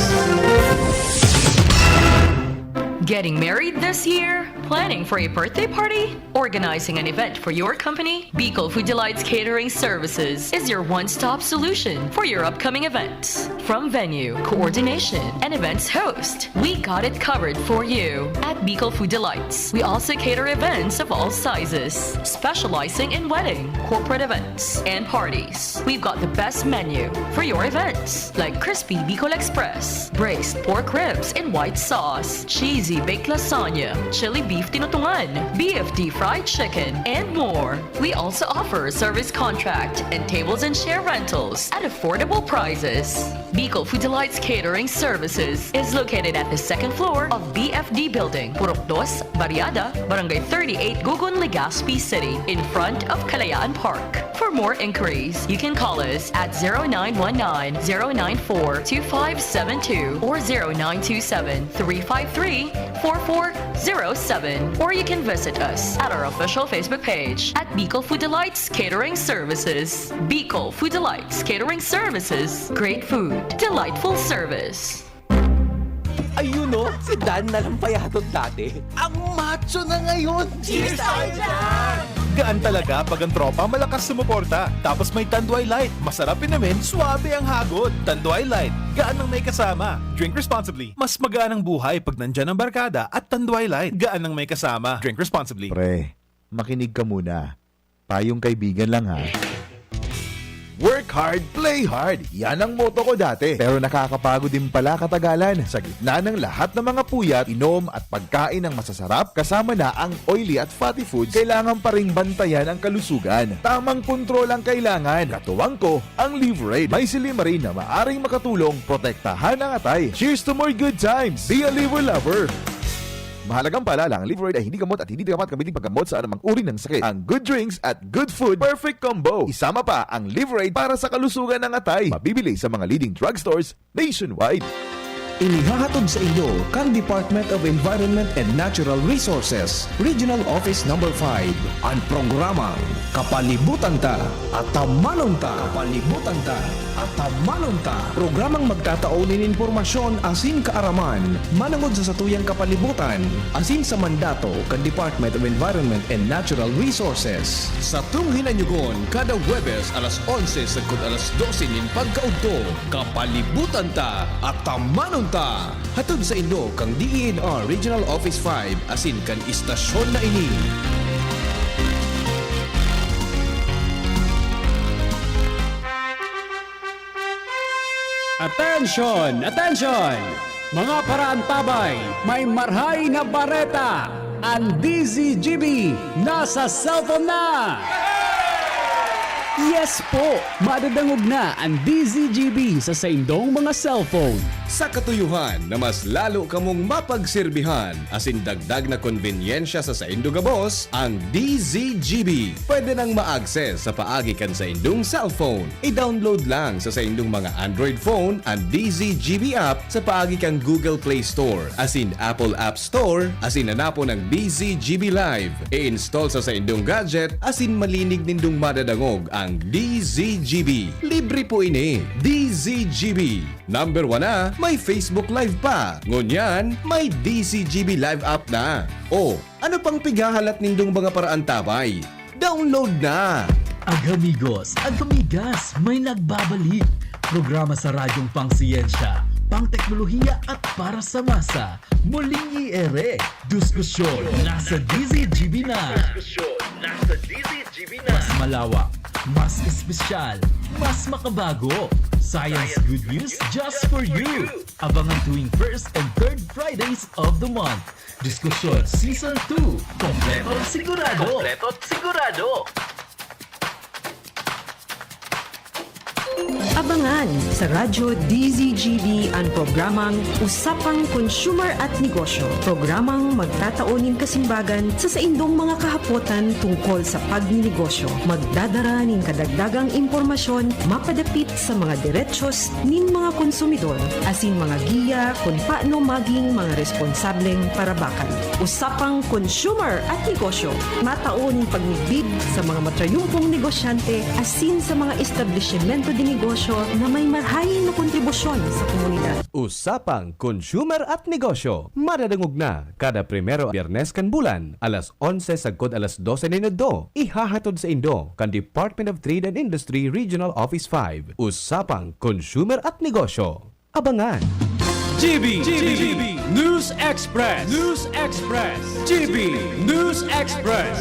Getting married this year? Planning for a birthday party? Organizing an event for your company? Bicol Food Delights Catering Services is your one-stop solution for your upcoming events. From venue, coordination, and events host, we got it covered for you. At Bicol Food Delights, we also cater events of all sizes, specializing in wedding, corporate events, and parties. We've got the best menu for your events, like crispy Bicol Express, braised pork ribs in white sauce, cheesy baked lasagna, chili beef tinutungan, B F D fried chicken, and more. We also offer service contract and tables and chair rentals at affordable prices. Bicol Food Delights Catering Services is located at the second floor of B F D Building, Purok Dos, Barriada, Barangay thirty-eight, Gugun, Legazpi City, in front of Kalayaan Park. For more inquiries, you can call us at zero nine one nine, zero nine four, two five seven two or zero nine two seven, three five three, four four zero seven. Or you can visit us at our official Facebook page at Bicol Food Delights Catering Services. Bicol Food Delights Catering Services. Great food, delightful service. Ayun, oh, si Dan na lang payadot dati. Ang macho na ngayon. Cheers tayo dyan! Gaan talaga pag ang tropa malakas sumuporta. Tapos may Tanduay Light. Masarap inumin, suabe ang hagod. Tanduay Light. Gaan ng may kasama. Drink responsibly. Mas magaan ang buhay pag nandyan ang barkada at Tanduay Light. Gaan ng may kasama. Drink responsibly. Pre, makinig ka muna. Payong kaibigan lang, ha. Work hard, play hard. Yan ang motto ko dati. Pero nakakapagod din pala katagalan. Sa gitna ng lahat ng mga puyat, inom at pagkain ng masasarap, kasama na ang oily at fatty foods, kailangan pa ring bantayan ang kalusugan. Tamang kontrol ang kailangan. Katuwang ko, ang Liverade. May silymarin na maaring makatulong protektahan ang atay. Cheers to more good times! Be a Liver Lover! Mahalagang paalala, ang Liverade ay hindi gamot at hindi dapat gamitin paggamot sa anumang uri ng sakit. Ang good drinks at good food, perfect combo. Isama pa ang Liverade para sa kalusugan ng atay. Mabibili sa mga leading drugstores nationwide. Inihahatod sa inyo kan Department of Environment and Natural Resources, Regional Office Number five, an programang Kapalibutan Ta, Atamanon Ta. Kapalibutan Ta, Atamanon Ta. Programang magtatao nin impormasyon asin kaaraman manongod sa satuyang kapalibutan asin sa mandato kan Department of Environment and Natural Resources. Satong hinanyugon kada Huwebes alas onse sagkod alas dose nin pagkaudto. Kapalibutan Ta, Atamanon Ta. Hatod sa inyo kan D E N R Regional Office five asin kan istasyon na ini. Attention! Attention! Mga paraantabay, may marhay na bareta! An D Z G B nasa cellphone na! Yes po! Madadangog na an D Z G B sa saindong mga cellphone. Sa katuyohan na mas lalo kamong mapagserbihan asin dagdag na konbenyensya sa saindo gabos, ang D Z G B pwede nang ma-access sa paagi kan saindong cellphone. I-download lang sa saindong mga Android phone an D Z G B app sa paagi kan Google Play Store asin Apple App Store asin hanapon ang D Z G B Live. I-install sa saindong gadget asin malinig nindong madadangog ang D Z G B. Libre po ini. D Z G B. Number one na, may Facebook Live pa. Ngunyan, may D Z G B Live app na. O, ano pang pighahalat nindong mga paraantabay? Download na! Agamigos, agamigas, may nagbabalik. Programa sa radyong pangsiyensya, pangteknolohiya at para sa masa. Muling i-ere, diskusyon nasa D Z G B na. Diskusyon nasa D Z G B na. Mas malawak, mas espesyal, mas makabago. Science Good News just for you. Abangan tuwing first and third Fridays of the month. Diskusyon Season two. Kompleto at sigurado. Kompleto at sigurado. Abangan sa Radyo D Z G B an programang Usapang Consumer at Negosyo, programang magtatao nin kasimbagan sa saindong mga kahapotan tungkol sa pagninegosyo. Magdadara nin kadagdagang impormasyon mapadapit sa mga derechos nin mga konsumidor, asin mga giya kun paano maging mga responsableng parabakan. Usapang Consumer at Negosyo, matao nin pagmidbid sa mga matrayumpong negosyante asin sa mga establisimento de negosyo na may marahay na kontribusyon sa komunidad. Usapang Consumer at Negosyo, madadangog na kada primero Biyernes kan bulan, alas onse sagkod alas dose nin udto. Ihahatod saindo kan Department of Trade and Industry Regional Office five. Usapang Consumer at Negosyo. Abangan! G B, G B, News Express, News Express, G B News Express.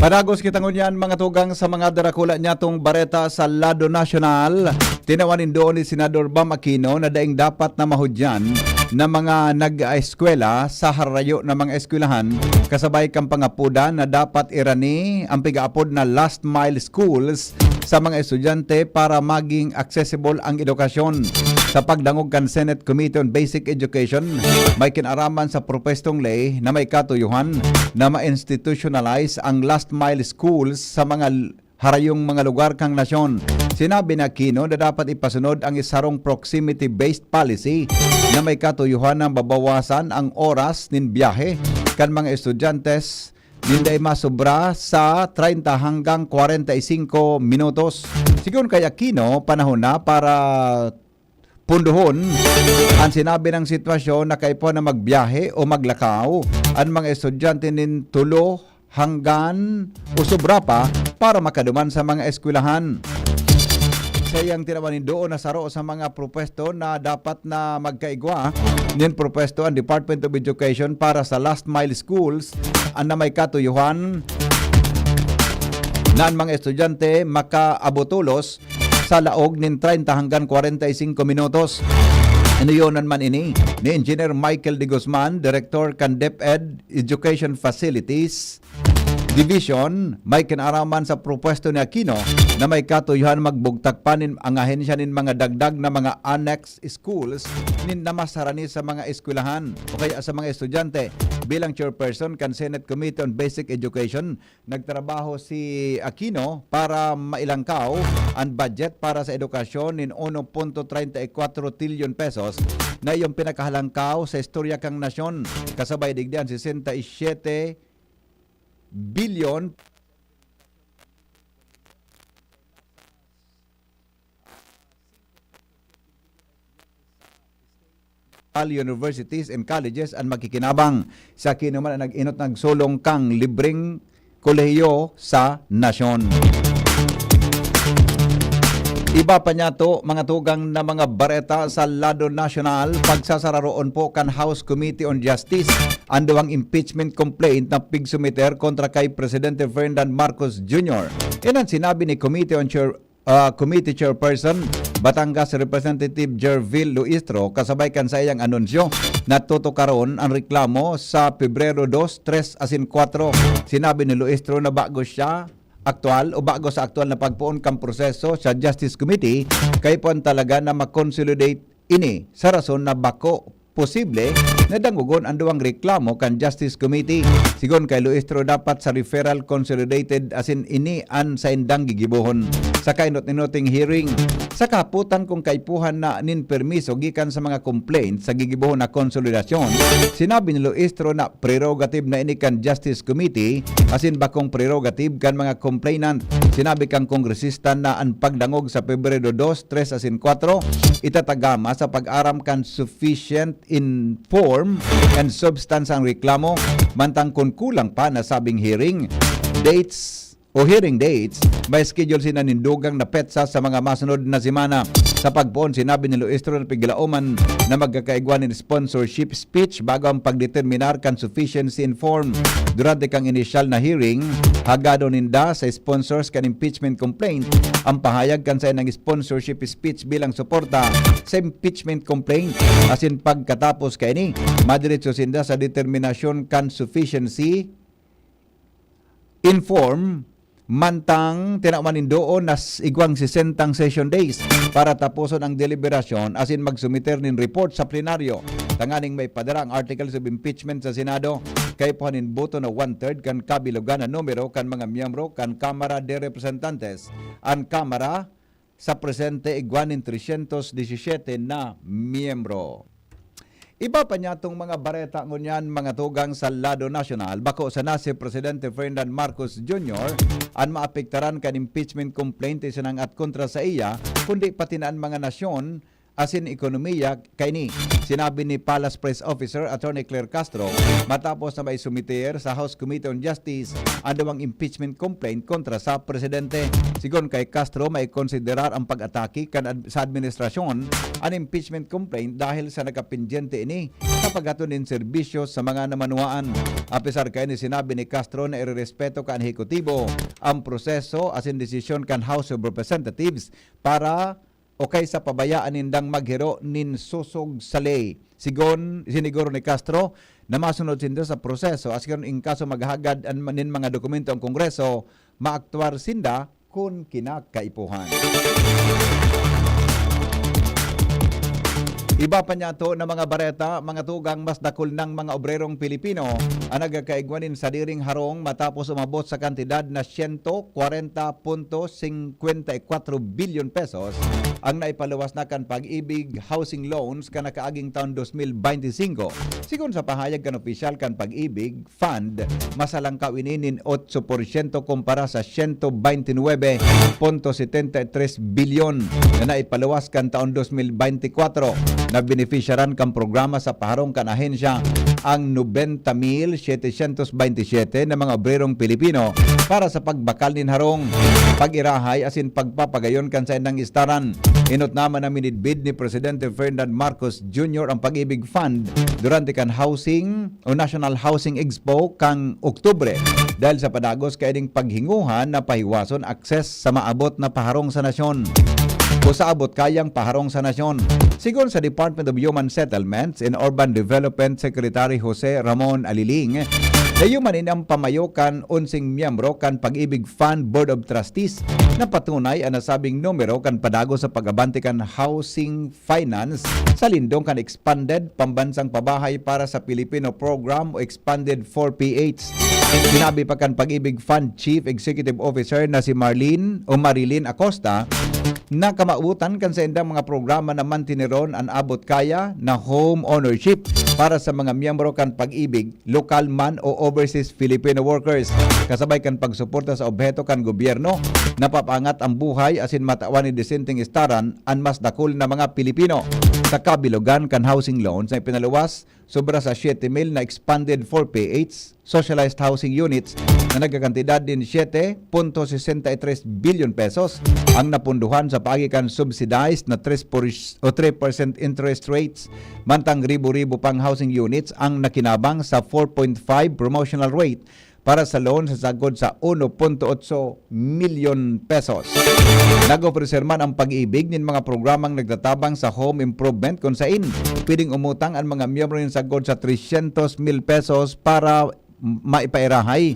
Padagos kita ngunyan, mga tugang, sa mga darakula niyatong bareta sa lado nasyonal. Tinawan nin duon ni Senador Bam Aquino na daing dapat na mahudyan na mga nag-eskwela sa harayo na mga eskwelahan, kasabay kan pangapodan na dapat irani ang pigaapod na last mile schools sa mga estudyante para maging accessible ang edukasyon. Sa pagdangog kan Senate Committee on Basic Education, may kinaraman sa propwestong ley na may katuyohan na ma-institutionalize ang last mile schools sa mga l-, harayong mga lugar kan nasyon. Sinabi ni Aquino na dapat ipasunod ang isarong proximity-based policy na may katuyohan na babawasan ang oras nin biyahe kan mga estudyante nin dai masobra sa treinta hanggang kwarenta y singko minutos. Sigon kay Aquino, panahon na para pundohon an sinabi nang sitwasyon na kaipuhan na magbiyahe o maglakaw an mga estudyante nin tulo hanggan o sobra pa para makaduman sa mga eskwelahan. Saiyang tinawan nin duon na saro sa mga propwesto na dapat na magkaigwa nin propwesto an Department of Education para sa last mile schools, an na may katuyohan na an mga estudyante makaabot tolos sa laog nin treinta hanggang kwarenta y singko minutos. Inuyonan man ini ni Engineer Michael de Guzman, Direktor kan DepEd Education Facilities Division. May kinaraman sa propwesto ni Aquino na may katuyohan magbugtak pa nin ang ahensya nin mga dagdag na mga annex schools nin na mas harani sa mga eskwelahan o kaya sa mga estudyante. Bilang chairperson kan Senate Committee on Basic Education, nagtrabaho si Aquino para mailangkaw an budget para sa edukasyon nin uno punto treinta y cuatro trilyon pesos na iyong pinakahalangkaw sa istorya kan nasyon, kasabay digdi an sesenta y siete bilyon universities and colleges an makikinabang. Si Aquino man an nag-inot nagsulong kan libreng kolehiyo sa nasyon. Iba pa niyato, mga tugang, na mga bareta sa lado nasyonal, pagsasararoon po kan House Committee on Justice an duwang impeachment complaint na pigsumiter kontra kay Presidente Ferdinand Marcos Junior. Yan ang sinabi ni Committee on Chair ah, Committee Chairperson, Batangas Representative Jervil Luistro, kasabay kan saiyang anunsyo na tutukaron an reklamo sa Pebrero dos, tres asin kwatro. Sinabi ni Luistro na bago siya aktual o bago sa aktual na pagpoon kan proseso sa Justice Committee, kaipuhan talaga na ma-consolidate ini sa rason na bako posible na dangogon an duwang reklamo kan Justice Committee. Sigon kay Luistro, dapat sa referral consolidated asin ini an saindang gigibohon sa kainot-inoting hearing. Sa kahapotan kung kaipuhan na nin permiso gikan sa mga complaint sa gigibohon na konsolidasyon, sinabi ni Luistro na prerogative na ini kan Justice Committee asin bakong prerogative kan mga complainant. Sinabi kan kongresista na an pagdangog sa Pebrero dos, tres asin kwatro itatagama sa pag-aram kan sufficient in form and substance ang reklamo, mantang kun kulang pa nasabing hearing dates o hearing dates, may schedule sinda nin dugang na petsa sa mga masunod na semana. Sa pagpoon, sinabi ni Luistro na piglaoman na magkakaigwa nin sponsorship speech bago ang pagdeterminar kan sufficiency in form. Durante kan inisyal na hearing, hagadon ninda sa sponsors kan impeachment complaint ang pahayag kan saindang sponsorship speech bilang suporta sa impeachment complaint. Asin pagkatapos kaini, madiretso sinda sa determinasyon kan sufficiency in form Mantang tinawan nin doon na s-, igwang sesentang session days para taposon ang deliberasyon asin magsumiter nin report sa plenaryo tanganing maipadara ang articles of impeachment sa Senado. Kaipuhan nin boto na one-third kan kabilogan na numero kan mga miyembro kan Kamara de Representantes. An Kamara sa presente igwa nin tresyentos disisiyete na miyembro. Iba pa niya tong mga bareta ngunyan, mga tugang, sa lado nasyonal. Bako sana si Presidente Ferdinand Marcos Junior an maapektaran kan impeachment complaint isinang-at kontra sa iya, kundi pati na an mga nasyon asin ekonomiya kaini. Sinabi ni Palace Press Officer Attorney Claire Castro matapos na maisumiter sa House Committee on Justice an duwang impeachment complaint kontra sa presidente. Sigon kay Castro, maikonsiderar ang pag-atake kan ad-, sa administrasyon an impeachment complaint dahil sa nakapendyente ini sa paghatod nin serbisyo sa mga namanwaan. Apesar kaini, sinabi ni Castro na irerespeto kan ehekutibo ang proseso asin desisyon kan House of Representatives para o kay sa pabayaan nindang maghiro nin sosog sa ley. Sigon, siniguro ni Castro na masunod sinda sa proseso, asin in kaso maghagad an, nin mga dokumento ang Kongreso, maaktuar sinda kun kinakaipuhan. Iba pa niyato na mga bareta, mga tugang, mas dakul nang mga obrerong Pilipino ang nagkakaigwa nin sadiring harong matapos umabot sa kantidad na siyento kwarenta punto singkwenta y kwatro bilyon pesos ang naipaluwas na kan Pag-ibig housing loans kan nakaaging taon dos mil bente singko. Sigon sa pahayag kan opisyal kan Pag-ibig Fund, masalangkaw ini nin otso porsyento kumpara sa siyento bente nuebe punto setenta y tres bilyon na naipaluwas kan taon dos mil bente kwatro. Nabenepisyaran kan programa sa paharong kan ahensya ang nobenta mil setecientos bente y siete na mga obrerong Pilipino para sa pagbakal nin harong, pag-irahay asin pagpapagayon kan saindang istaran. Enot naman na minidbid ni Presidente Ferdinand Marcos Junior ang Pag-ibig Fund durante kan Housing o National Housing Expo kan Oktubre dahil sa padagos kaining paghinguhan na pahiwason akses sa maabot na paharong sa nasyon o sa abot kayang paharong sa nasyon. Sigon sa Department of Human Settlements and Urban Development Secretary Jose Ramon Aliling, nayo man ini ang pamayo kan onseng miyembro kan Pag-ibig Fund Board of Trustees na patunay an nasabing numero kan padagos sa pag-abante kan housing finance sa lindong kan Expanded Pambansang Pabahay para sa Pilipino Program o Expanded four P H. Sinabi pa kan Pag-ibig Fund Chief Executive Officer na si Marlene o Marilyn Acosta na kamawotan kan saindang mga programa na manteneron an abot kaya na home ownership para sa mga miyembro kan Pag-ibig, lokal man o overseas Filipino workers, kasabay kan pagsuporta sa obheto kan gobyerno na papaangat ang buhay asin matawan nin desenteng istaran an mas dakul na mga Pilipino. Sa kabilogan kan housing loans na ipinaluwas, sobra sa siyete mil na Expanded four P H socialized housing units na nagkakantidad nin siyete punto sesenta y tres bilyon pesos ang napundohan sa paagi kan subsidized na tres por-, o three percent interest rates. Mantang ribo-ribo pang housing units ang nakinabang sa four point five promotional rate para sa loan sa sagkod sa uno punto otso milyon pesos. Nag-ofrecer man ang Pag-ibig nin mga programang nagtatabang sa home improvement, kun sain pwedeng umutang an mga miyembro nin sagkod sa tresyentos mil pesos para maipairahay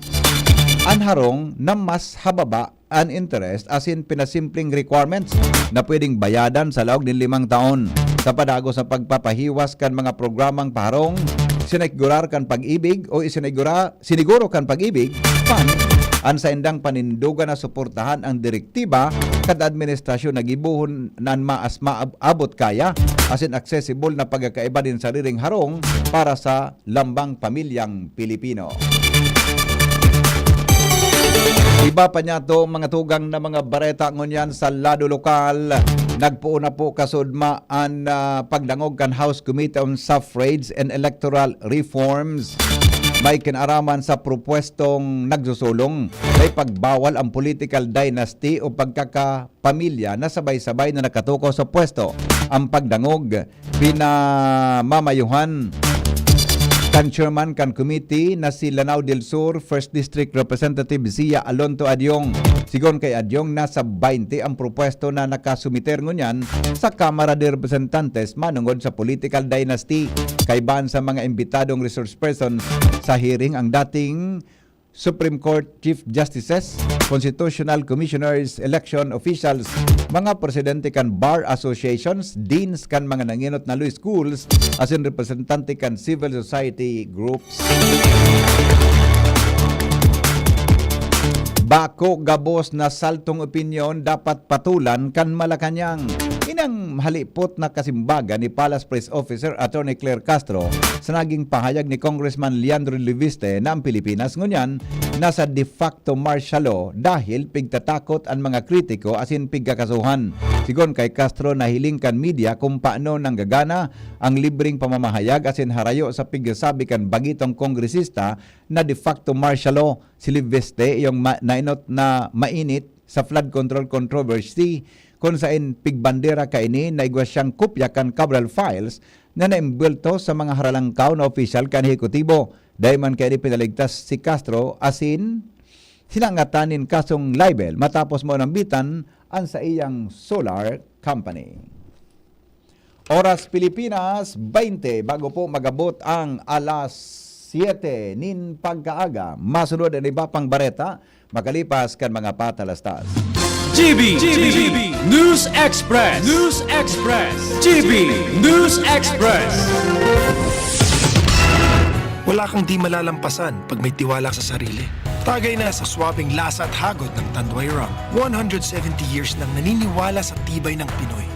an harong na mas hababa an interest asin pinasimpleng requirements na pwedeng bayadan sa laog nin limang taon. Sa padagos na pagpapahiwas kan mga programang paharong, sinigurar kan Pag-ibig o isinigura-, siniguro kan Pag-ibig Fund an saindang panindogan na suportahan ang direktiba kan administrasyon na gibohon na an maas maab-, abot kaya asin accessible na pagkakaiba nin sariring harong para sa lambang pamilyang Pilipino. Iba pa niyato, mga tugang, na mga bareta ngunyan sa lado lokal. Nagpoon na po kasudma an, ah, pagdangog kan House Committee on Suffrage and Electoral Reforms. May kinaraman sa propwestong nagsusulong na ipagbawal ang political dynasty o pagkaka pamilya na sabay-sabay na nakatukaw sa pwesto. Ang pagdangog, pinamamayuhan kan chairman kan committee na si Lanao del Sur First District Representative Zia Alonto Adiong. Sigon kay Adiong, nasa baynte ang propwesto na nakasumiter ngunyan sa Kamara de Representantes manongod sa political dynasty. Kaibahan sa mga imbitadong resource persons sa hearing, ang dating Supreme Court Chief Justices, Constitutional Commissioners, election officials, mga presidente kan bar associations, deans kan mga nangenot na law schools, asin representante kan civil society groups. Bako gabos na saltong opinyon dapat patulan kan Malacañang. Inang halipot na kasimbagan ni Palace Press Officer Attorney Claire Castro sa naging pahayag ni Congressman Leandro Leviste na ang Pilipinas ngunyan nasa de facto martial law dahil pigtatakot an mga kritiko asin pigkakasuhan. Sigon kay Castro, nahiling kan media kung paano nanggagana ang libreng pamamahayag asin harayo sa pigsasabi kan bagitong kongresista na de facto martial law. Si Leviste, iyong ma- nainot na mainit sa flood control controversy, kun saen pigbandera kaini na igwa siyang kopya kan Cabral Files na naimbwelto sa mga haralangkaw na opisyal kan ehekutibo. Dai man kaini pinaligtas si Castro asin sinangatan nin kasong libel matapos maunambitan an saiyang solar company. Oras Pilipinas, baynte bago po magabot ang alas siyete nin pagkaaga. Masunod an iba pang bareta, makalipas kan mga patalastas. G B, G B, News Express, News Express, G B, News Express. Wala kang di malalampasan pag may tiwala ka sa sarili. Tagay na sa swabing lasa at hagod ng Tanduay Rum. One hundred seventy years nang naniniwala sa tibay ng Pinoy.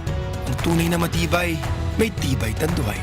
Ang tunay na matibay, may tibay Tanduay.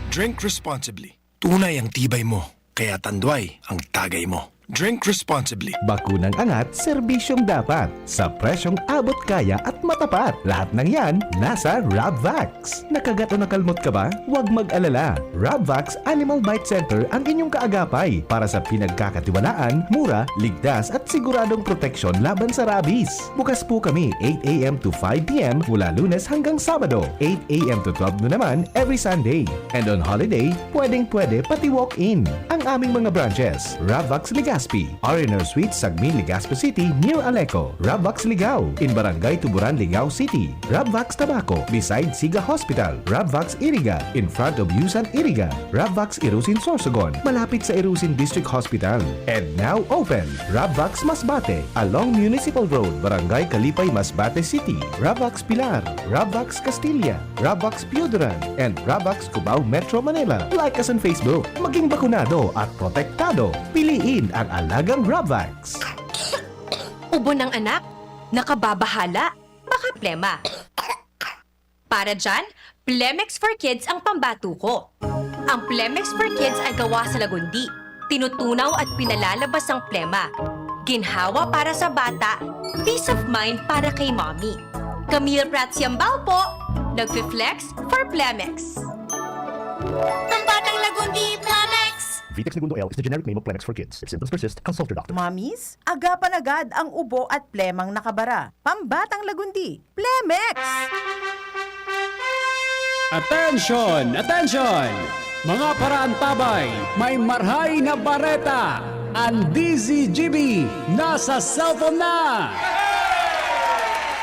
Drink responsibly. Tunay ang tibay mo, kaya Tanduay ang tagay mo. Drink responsibly. Bakunang angat, serbisyong dapat. Sa presyong abot kaya at matapat. Lahat ng yan, nasa Rabvax. Nakagat o nakalmot ka ba? Huwag mag-alala. Rabvax Animal Bite Center ang inyong kaagapay para sa pinagkakatiwalaan, mura, ligtas at siguradong proteksyon laban sa rabies. Bukas po kami eight a.m. to five p.m. mula Lunes hanggang Sabado, eight a.m. to twelve noon naman every Sunday. And on holiday, pwedeng-pwede pati walk-in. Ang aming mga branches, Rabvax Legazpi, R and R Suites, Sagmin, Legazpi City, near Aleco, Rabvax Ligao, in Barangay Tuburan, Ligao City, Rabvax Tabaco, beside Siga Hospital, Rabvax Iriga, in front of Yusan Iriga, Rabvax Irusin Sorsogon, malapit sa Irusin District Hospital. And now open, Rabvax Masbate, along Municipal Road, Barangay Kalipay, Masbate City, Rabvax Pilar, Rabvax Castilla, Rabvax Pioduran, and Rabvax Cubao, Metro Manila. Like us on Facebook. Maging bakunado at protektado. Piliin ang alagang Rabvax. Ubo ng anak? Nakababahala? Baka plema. Para dyan, Plemex for Kids ang pambato ko. Ang Plemex for Kids ay gawa sa lagundi, tinutunaw at pinalalabas ang plema. Ginhawa para sa bata, peace of mind para kay mommy. Camille Prats Yambao po, nagfi-flex for Plemex. Pambatang lagundi, Plemex! Vitex Negundo L is the generic name of Plemex for kids. If symptoms persist, consult your doctor. Mommies, agapan agad ang ubo at plemang nakabara. Pambatang lagundi, Plemex! Attention! Attention! Mga paraantabay, may marhay na bareta! Ang D Z G B nasa cellphone na!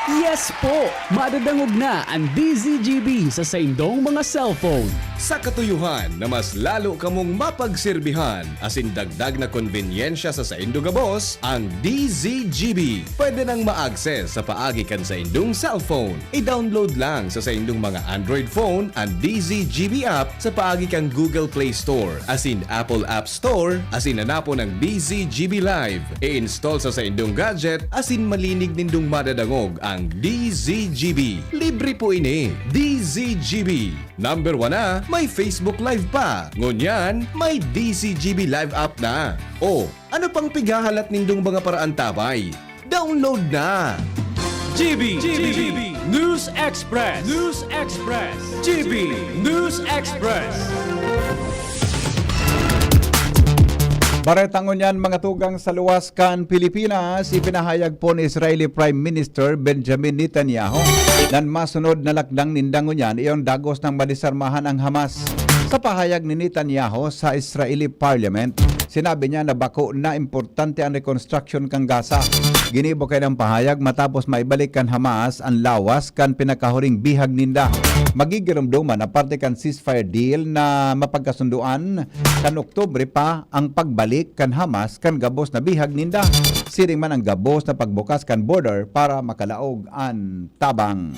Yes po! Madadangog na ang D Z G B sa saindong mga cellphone. Sa katuyuhan na mas lalo kamong mapagserbihan asin dagdag na konbenyensya sa saindo gabos, ang D Z G B pwede nang ma-access sa paagi kan saindong cellphone. I-download lang sa saindong mga Android phone an D Z G B app sa paagi kan Google Play Store asin Apple App Store asin hanapon ang D Z G B Live. I-install sa saindong gadget asin malinig nindong madadangog ang D Z G B. Libre po ini. D Z G B. Number one na, may Facebook Live pa. Ngunyan, may D Z G B Live app na. O, ano pang pighahalat nindong mga paraantabay? Download na! G B, G B, News Express, News Express, G B, News Express. Bareta ngunyan, mga tugang sa luwas kan Pilipinas, ipinahayag po ni Israeli Prime Minister Benjamin Netanyahu nan masunod na lakdang ninda ngunyan iyon dagos nang madisarmahan ang Hamas. Sa pahayag ni Netanyahu sa Israeli Parliament, Sinabi niya na bako na importante an rekonstruksyon kan Gaza. Ginibo kaiyan an pahayag matapos maibalik kan Hamas an lawas kan pinakahuring bihag ninda. Magigiromdoman na parte kan ceasefire deal na mapagkasundoan kan Oktubre pa ang pagbalik kan Hamas kan gabos na bihag ninda. Siring man ang gabos na pagbukas kan border para makalaog an tabang.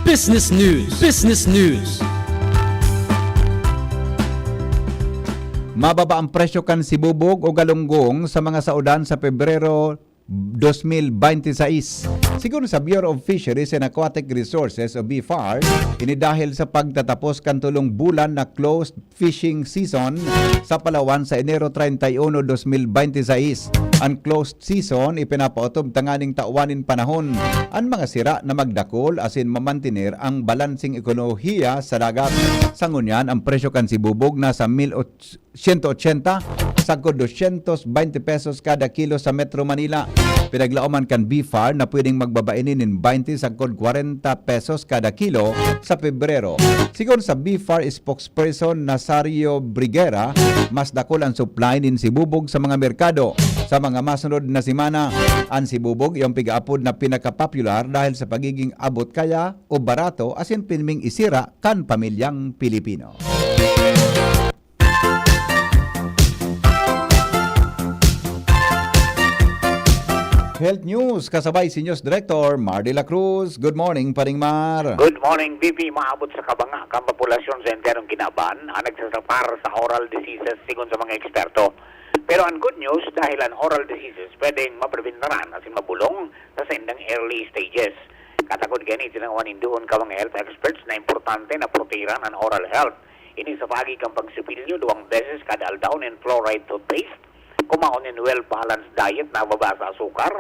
Business News. Business News. Mababa ang presyo kan sibubog o galunggong sa mga saodan sa Pebrero dos mil bente seis. Sigon sa Bureau of Fisheries and Aquatic Resources o BFAR, ini dahil sa pagtatapos kan tulong bulan na closed fishing season sa Palawan sa Enero treinta y uno, dos mil bente seis. An closed season ipinapaotob tanganing tawan nin panahon an mga sira na magdakol asin mamantener ang balanseng ekonomiya sa dagat. Sa ngunyan, ang presyo kan sibubog nasa mil siyento ochenta sagkod dosyentos baynte pesos kada kilo sa Metro Manila. Pinaglaoman kan BFAR na pwedeng magbaba ini nin baynte sagkod kwarenta pesos kada kilo sa Pebrero. Sigon sa BFAR spokesperson Nazario Briguera, mas dakul an supply nin sibubog sa mga merkado. Sa mga masunod na semana, an sibubog iyo an pig-aapod na pinakapopular dahil sa pagiging abot kaya o barato asin pirming isira kan pamilyang Pilipino. Health News kasabay si News Director Mar de la Cruz. Good morning, Paring Mar. Good morning, B P. Maabot sa kabanga kan populasyon sa enterong kinaban ang nagsasapar sa oral diseases sigon sa mga eksperto. Pero ang good news, dahil ang oral diseases pwedeng mapreventaran asin mabulong sa saindang early stages. Katakod gani, tinawan nindoon ka mga health experts na importante na protehiran ang oral health. Ini sa paagi kan pagsipilyo duwang beses kada aldaw nin fluoride toothpaste, kumaon nin well-balanced diet na mababa sa asukar,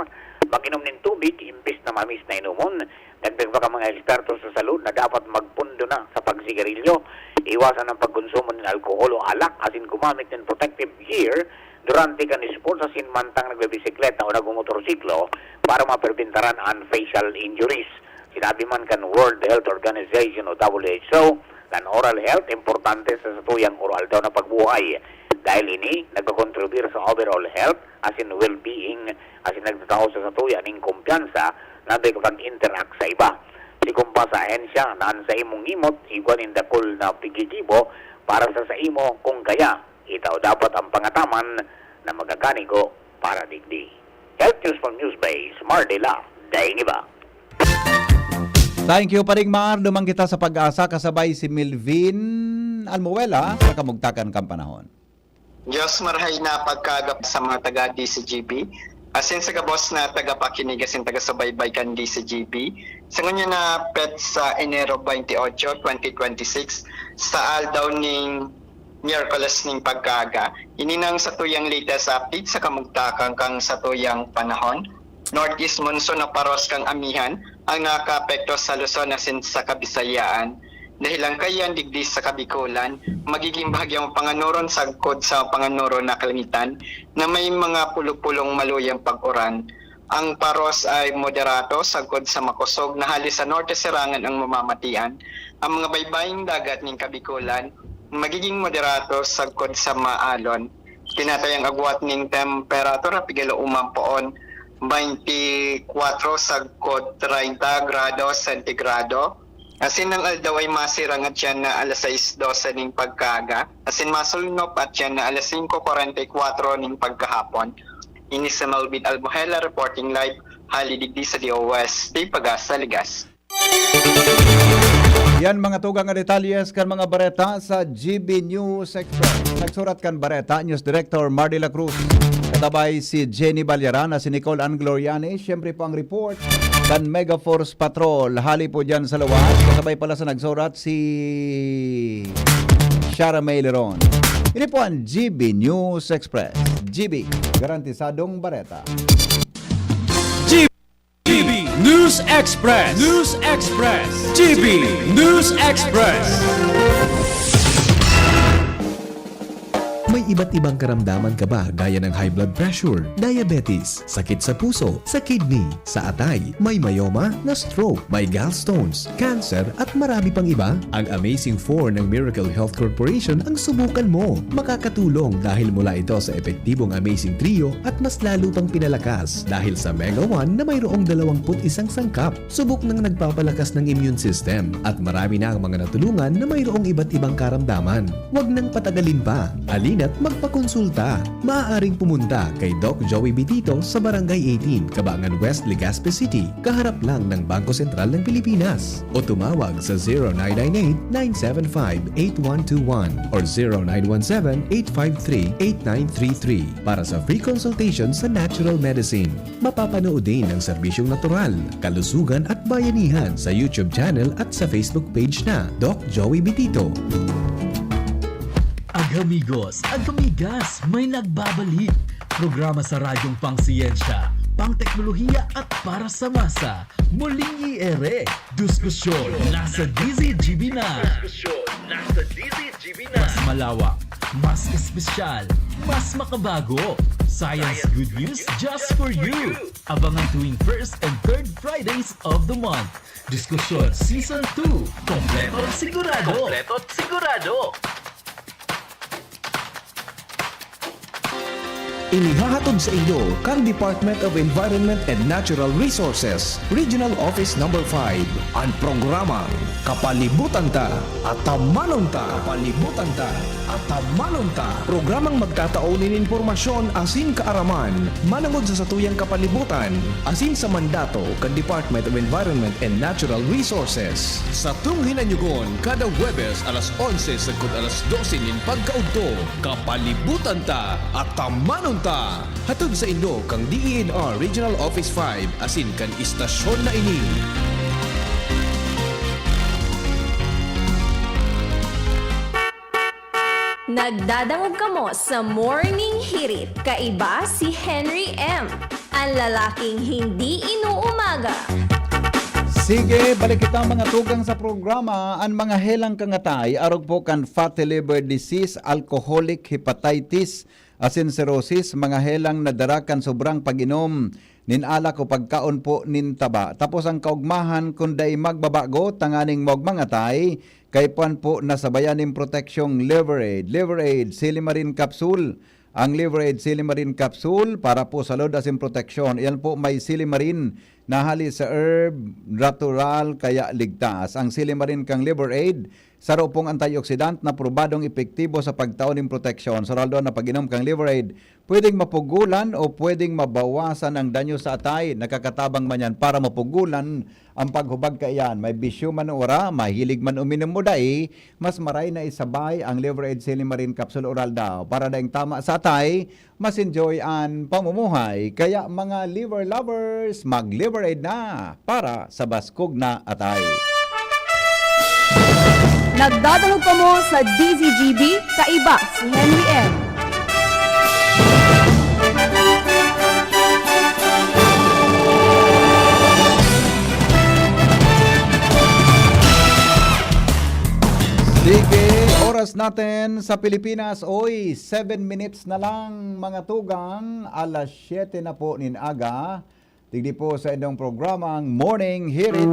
mag-inom nin tubig imbis na mamis na inomon. Dagdag pa kan mga eksperto sa salud na dapat magpondo na sa pagsigarilyo, iwasan ang pagkonsumo nin alkohol o alak asin gumamit nin protective gear durante kan sports asin mantang nagbibisikleta o nagmomotorsiklo para maperbentaran an facial injuries. Sinabi man kan World Health Organization o W H O, kan oral health importante sa satuyang oro-aldaw na pagbuhay, dahil ini nagkokontribir sa overall health asin well-being, asin nagtatao sa satuya ning kumpiyansa na makipag-interact sa iba. Sigon pa sa ahensya na an saimong ngimot igwa nin dakul na pigigibo para sa saimo, kung kaya, itao dapat ang pangataman na magakanigo para digdi. Health News from Newsbase, Mardela, Dainiba. Thank you, Paring Mar. Duman kita sa Pag-asa kasabay si Melvin Almuela sa kamugtakan kan panahon. Diyos marahay na pagkagap sa mga taga D C G B, asin sa gabos na tagapakinig asin taga-subaybay kan D C G B. Sa ngunyan na petsa, Enero twenty-eight, twenty twenty-six, sa aldaw ning Miyerkules ning pagkaaga, ini nang satuyang latest update sa kamugtakan kan satuyang panahon. Northeast monsoon na paros kan amihan ang nakaapekto sa Luzon asin sa Kabisayaan. Dahelan kaiyan digdi sa Kabikolan, magiging bahagyang panganoron sagkod sa panganoron na kalangitan na may mga pulupulong maluyang pag-uran. Ang paros ay moderato sagkod sa makosog na hali sa norte sirangan ang mamamatian. Ang mga baybaying dagat nin Kabikolan magiging moderato sagkod sa maalon. Tinatayang agwat nin temperatura pigalo umang poon, twenty-four sagkod treinta grado sentigrado. Asin ang aldaw ay masirang at siya na alas sais dose ning pagkaaga, asin masulnop at siya na alas singko kwarenta y kwatro ning pagkahapon. Ini si Melvin Albuhela reporting live hali digdi sa D O S T Pagasa, Ligas. Yan mga tugang nga detalye kan mga bareta sa G B News Express. Nagsurat kan bareta, News Director Mardy La Cruz. Katabay si Jenny Balyaran na si Nicole Ann Gloriani. Siyempre po ang report kan Mega Force Patrol. Hali po dyan sa luwas. Kasabay pala sa nagsurat si Shara May Leron. Ini po ang G B News Express. G B, garantisadong bareta. G B News Express. News Express. G B News Express. May iba't ibang karamdaman ka ba gaya ng high blood pressure, diabetes, sakit sa puso, sa kidney, sa atay, may myoma, na-stroke, may gallstones, cancer, at marami pang iba? Ang Amazing four ng Miracle Health Corporation ang subukan mo. Makakatulong dahil mula ito sa epektibong Amazing Trio at mas lalo pang pinalakas dahil sa Mega one na mayroong dalawang put isang sangkap. Subok nang nagpapalakas ng immune system at marami na ang mga natulungan na mayroong iba't ibang karamdaman. Huwag nang patagalin pa. Halina't magpakonsulta. Maaaring pumunta kay Doc Joey Bitito sa Barangay eighteen, Cabangan West, Legazpi City, kaharap lang ng Bangko Sentral ng Pilipinas. O tumawag sa zero nine nine eight, nine seven five, eight one two one or zero nine one seven, eight five three, eight nine three three para sa free consultation sa natural medicine. Mapapanood din ang serbisyong natural, kalusugan at bayanihan sa YouTube channel at sa Facebook page na Doc Joey Bitito. Agamigos, agamigas, may nagbabalik. Programa sa radyong pangsiyensya, pangteknolohiya at para sa masa. Muling i-ere, diskusyon nasa D Z G B na. Diskusyon nasa D Z G B na. Mas malawak, mas espesyal, mas makabago. Science good news just for you. Abangan tuwing first and third Fridays of the month. Diskusyon Season two. Kompleto at sigurado. Kompleto at sigurado. Inihahatod sa inyo kan Department of Environment and Natural Resources, Regional Office Number five, an programang Kapalibutan Ta, Atamanon Ta. Kapalibutan Ta, Atamanon Ta. Programang magtatao nin impormasyon asin kaaraman manongod sa satuyang kapalibutan asin sa mandato kan Department of Environment and Natural Resources. Satong hinanyugon kada Huwebes alas onse sagkod alas dose nin pagkaudto. Kapalibutan Ta, Atamanon Ta! Hatod sa inyo kan D E N R Regional Office five asin kan istasyon na ini. Nagdadangog kamo sa Morning Hirit, kaiba si Henry M, an lalaking hindi inuumaga. Sige, balik kita mga tugang sa programa, an mga helang kangatay, arog po kan fatty liver disease, alcoholic hepatitis, asin cirrhosis, mga helang nadara kan sobrang pag-inom nin alak o pagkaon po nin taba. Tapos ang kaugmahan, kun dai magbabago, tanganing maogmang atay, kaipuhan po na sabayan nin proteksyong Liver Aid. Liver Aid, Silimarin Capsule. Ang Liver Aid Silimarin Capsule para po sa load asin proteksyon. Iyan po may silimarin na hali sa herb, natural, kaya ligtas. Ang silimarin kang Liver Aid, saro pong antioxidant na probadong epektibo sa pagtao nin proteksyon. Sa raldo na pag-inom kang Liver Aid, pwedeng mapugulan o pwedeng mabawasan ang danyo sa atay. Nakakatabang man yan para mapugulan ang paghubag kaiyan. May bisyo man o wara, mahilig man uminom o dai, mas maray na isabay ang Liver Aid Silimarin Capsule Oral daw para daing tama sa atay, mas enjoy an pamumuhay. Kaya mga liver lovers, mag-Liver Aid na para sa baskog na atay. Nagdadangog kamo sa D Z G B, kaiba si Henry M. Sige, oras natin sa Pilipinas, oy, seven minutes na lang mga tugang, alas siyete na po nin aga. Digdi po sa inyong programang Morning Hirit.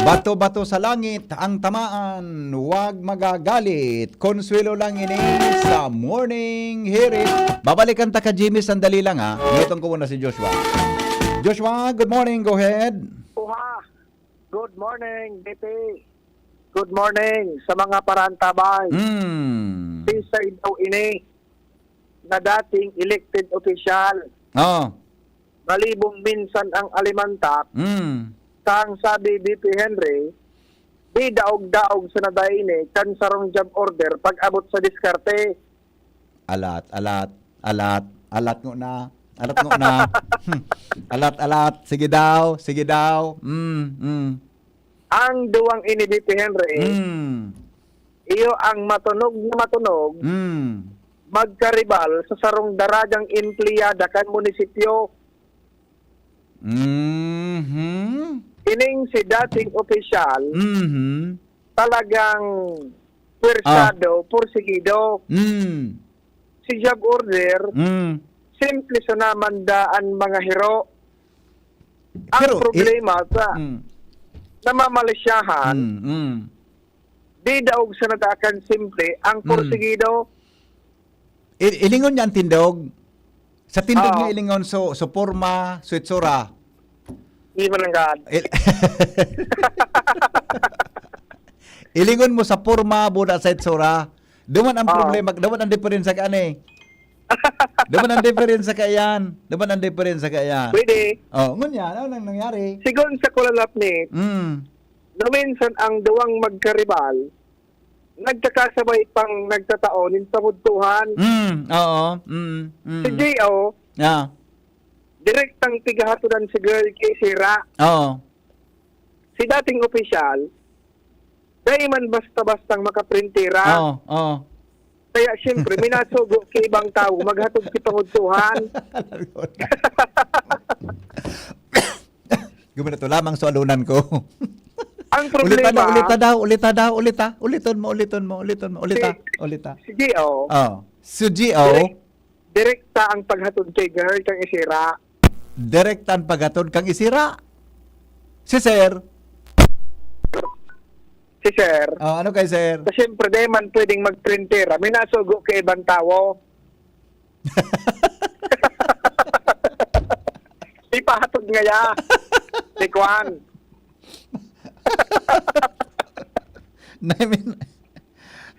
Bato-bato sa langit ang tamaan, wag magagalit. Konsuelo lang ini sa Morning Hirit. Babalikan ta ka Jimmy, sandali lang ha. Ngutong ko muna si Joshua. Joshua, good morning. Go ahead. Uha. Good morning, B P. Good morning sa mga parantabay. Mm. Sa inyo ini na dating elected official, Oh. malibong minsan ang alimantak, Mm. sang sabi B P Henry, di daog-daog sa nadaini kan sarong job order pag-abot sa diskarte. Alat, alat, alat, alat ngo na. Alat ngo na. Hmm. Alat, alat. Sige daw, sige daw. Mm, mm. Ang duwang ini, B P Henry, Mm. iyo ang matunog na matunog, Mm. magkaribal sa sarong daragang empleyada kan munisipyo. Mhm. Ining si dating opisyal, Mhm. talagang pwersado, porsigido. Mm. Si job order, Mm. simple sana man daa an mga hiro. Ang Pero, i- problema sa Mm. namamalisyahan, Mm, mm. di daog sana daa kan simple ang Mm. porsigido. I-, ilingon niya ang tindog. Sa tindog Oo. niya ilingon, so, so porma, so itsura. Di man ang gaan. Il-, ilingon mo sa porma, buda sa itsura. Duman ang Oo. problema, duman ang diferensya ka, ani. Duman ang diferensya ka yan. Duman ang diferensya ka yan. Pwede. Oh, ngunya, ano nang nangyari? Sigon sa kulalap ni, Mm. duminsan ang duwang magkaribal, nagkakasabay pang nagtatao nin pamudtuhan. Mm, oo. Mm, mm. Si J O, Ah. direktang pigahatodan si girl kay Sira. Oo. Si dating opisyal, dai man basta-bastang makaprintera. Oo, oo. Kaya, siyempre, minasugo ki ibang tawo, maghatod ki pangudtuhan. Gumina to lamang sa alunan ko. Ang Ulita problema, na, ulita daw, ulita daw, ulita. Uliton mo, uliton mo, uliton mo, ulita, Si, ulita. si G O, Oh. Si G O. direk-, direkta ang paghatod kay girl kang isira. Direkta ang paghatod kang isira. Si Sir. Si Sir. Oh, ano kay Sir? Kasi siyempre, di man pwedeng magprintera. May nasugo kay ibang tawo. Ipahatod ngaya. Si Kwan. I mean,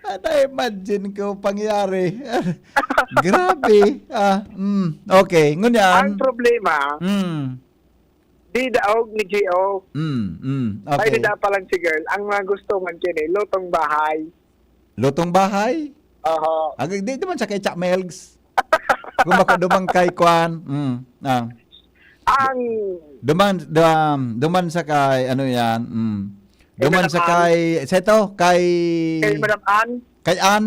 na-imagine ko pangyari. Grabe. Ah, mm, okay. Ngunyan. Ang problema, Mm. di daog ni G O. Mm, mm. Ay, Okay. di daog pa lang si girl. Ang mga gusto man kini, lutong bahay. Lutong bahay? Oho. Ag-, di naman siya kay Cha Melgs. Kung bako duman kay Kwan. Mm. Ah. Ang Duman, dum-, duman sa kay, ano yan? Mm. Kay Duman Madam sa Ann? kay, sa ito, kay Kay Madam Ann? Kay Ann?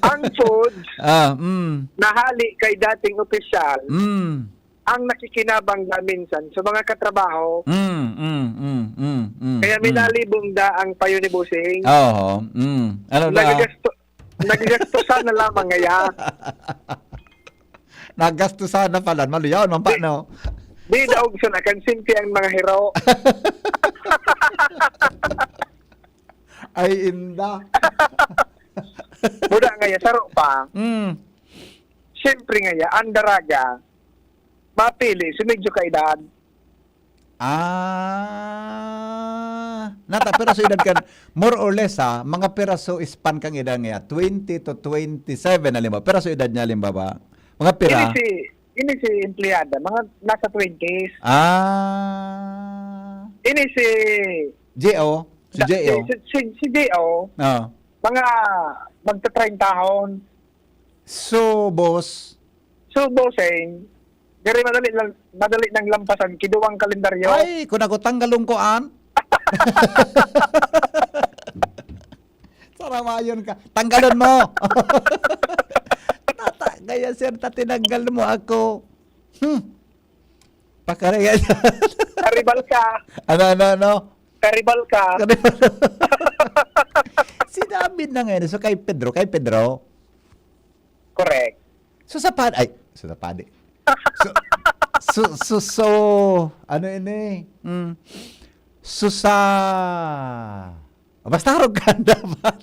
Ang food, Ah, mm. nahali kay dating opisyal, Mm. ang nakikinabang da minsan sa mga katrabaho. Mm, mm, mm, mm, mm, Kaya mm. minalibong da ang payo ni Bossing. Oo, mm. Ano na? Nagagasto, nagagasto sana lamang ngaya. Nagastusan na pala. Maluyaw naman pa, Di, no? di daog sana kan simple ang mga hero. Ay, inda. Buda ngaya, saro pa. Mm. Siyempre ngaya, ang daraga, mapili, si medyo kaedad. Ah, nata, pero sa edad kan, more or less, ha, mga piraso span kang edad niya, twenty to twenty-seven, halimbawa. Pero sa edad niya, halimbawa, mga pira? Ini si, ini si empleyada, mga nasa twenties. Ah. Ini si J O? Si Da-, J O? si, si, si J O, Ah. mga magta-trentahon. So, boss? So, bossing, diri madali lang, madali nang lampasan, kiduwang kalendaryo. Ay, kung ako tanggalon ko an. Saramayon ka. Tanggalon mo. Tata, kaya sir, ta tinanggal mo ako. Hmm. Pakaraya. Karibal ka. Ano, ano, ano? Karibal ka. Karibal. Sinabi na ngayon. So, kay Pedro, kay Pedro. Correct. So, sa pad-, ay, so, sa padi. So, so, so, so, ano ini? Mm. So, sa, basta arog ka dapat.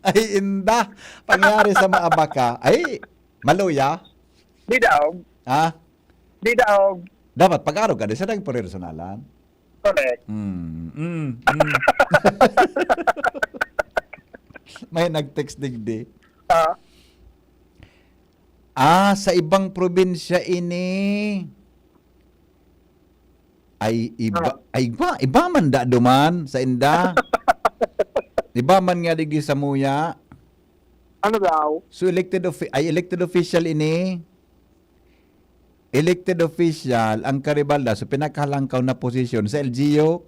Ay, inda. Pangyari sa maabaka. Ay, maluya. Di daog. Ha? Di daog. Dapat pag-arog ka, di sa nagpersonal. Correct. Mm, mm, mm. May nag-text digdi. Ah. Ah, sa ibang probinsya ini. Ay, iba, Ah. ay, iba, iba man da duman sa inda. Iba man nga digdi sa muya. Ano daw? So, elected offi-, ay, elected official ini. Elected official, ang Garibalda, so pinakahalangkaw na posisyon sa L G U.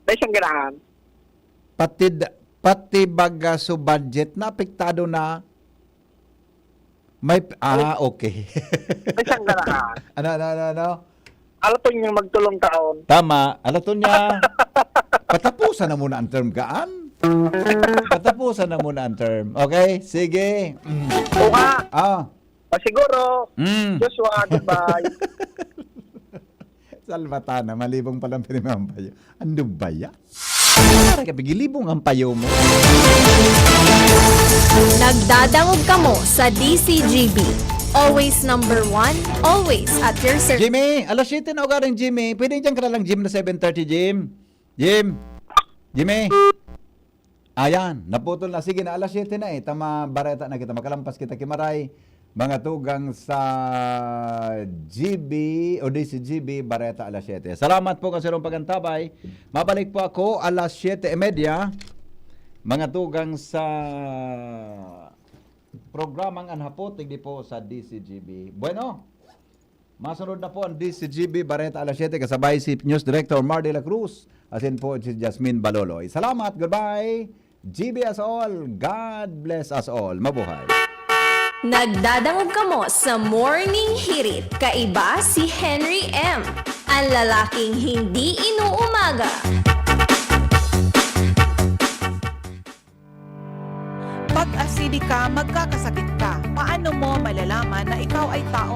May siyang ganahan. Patid, Pati baga su budget na apektado na. May, ah, okay. May sanggaraan. Ano, ano, ano, ano? Alaton yung magtulong taon. Tama. Alaton niya. Patapusan na muna ang term, gaan. Patapusan na muna ang term. Okay? Sige. Mm. O nga, Ah. o siguro, Mm. Joshua, goodbye. Salvatana, malibong palang pinimambayo. Ano ba yan? Para ka, pigilibong ang payo mo. Nagdadangog kamo sa D C G B. Always number one, always at your service. Jimmy, alas siyete na ugaring Jimmy. Pwede dyan ka na lang, Jim, na seven thirty, Jim. Jim. Jimmy. Ayan, naputol na. Sige na, alas siyete na eh. Tama, bareta na kita. Makalampas kita kimaray. Mga tugang sa G B o D C G B, bareta alas siyete. Salamat po kasi rong pagantabay. Mabalik po ako alas siyete y media. Mga tugang sa programang An Hapot, digdi po sa D C G B. Bueno, masunod na po ang D C G B Bareta alas siyete, kasabay si News Director Mar de la Cruz, asin po si Jasmine Baloloy. Salamat, goodbye. G B us all, God bless us all. Mabuhay. Nagdadangog kamo sa Morning Hirit. Kaiba si Henry M, ang lalaking hindi inuumaga. Pag acidic ka, magkakasakit ka. Paano mo malalaman na ikaw ay taong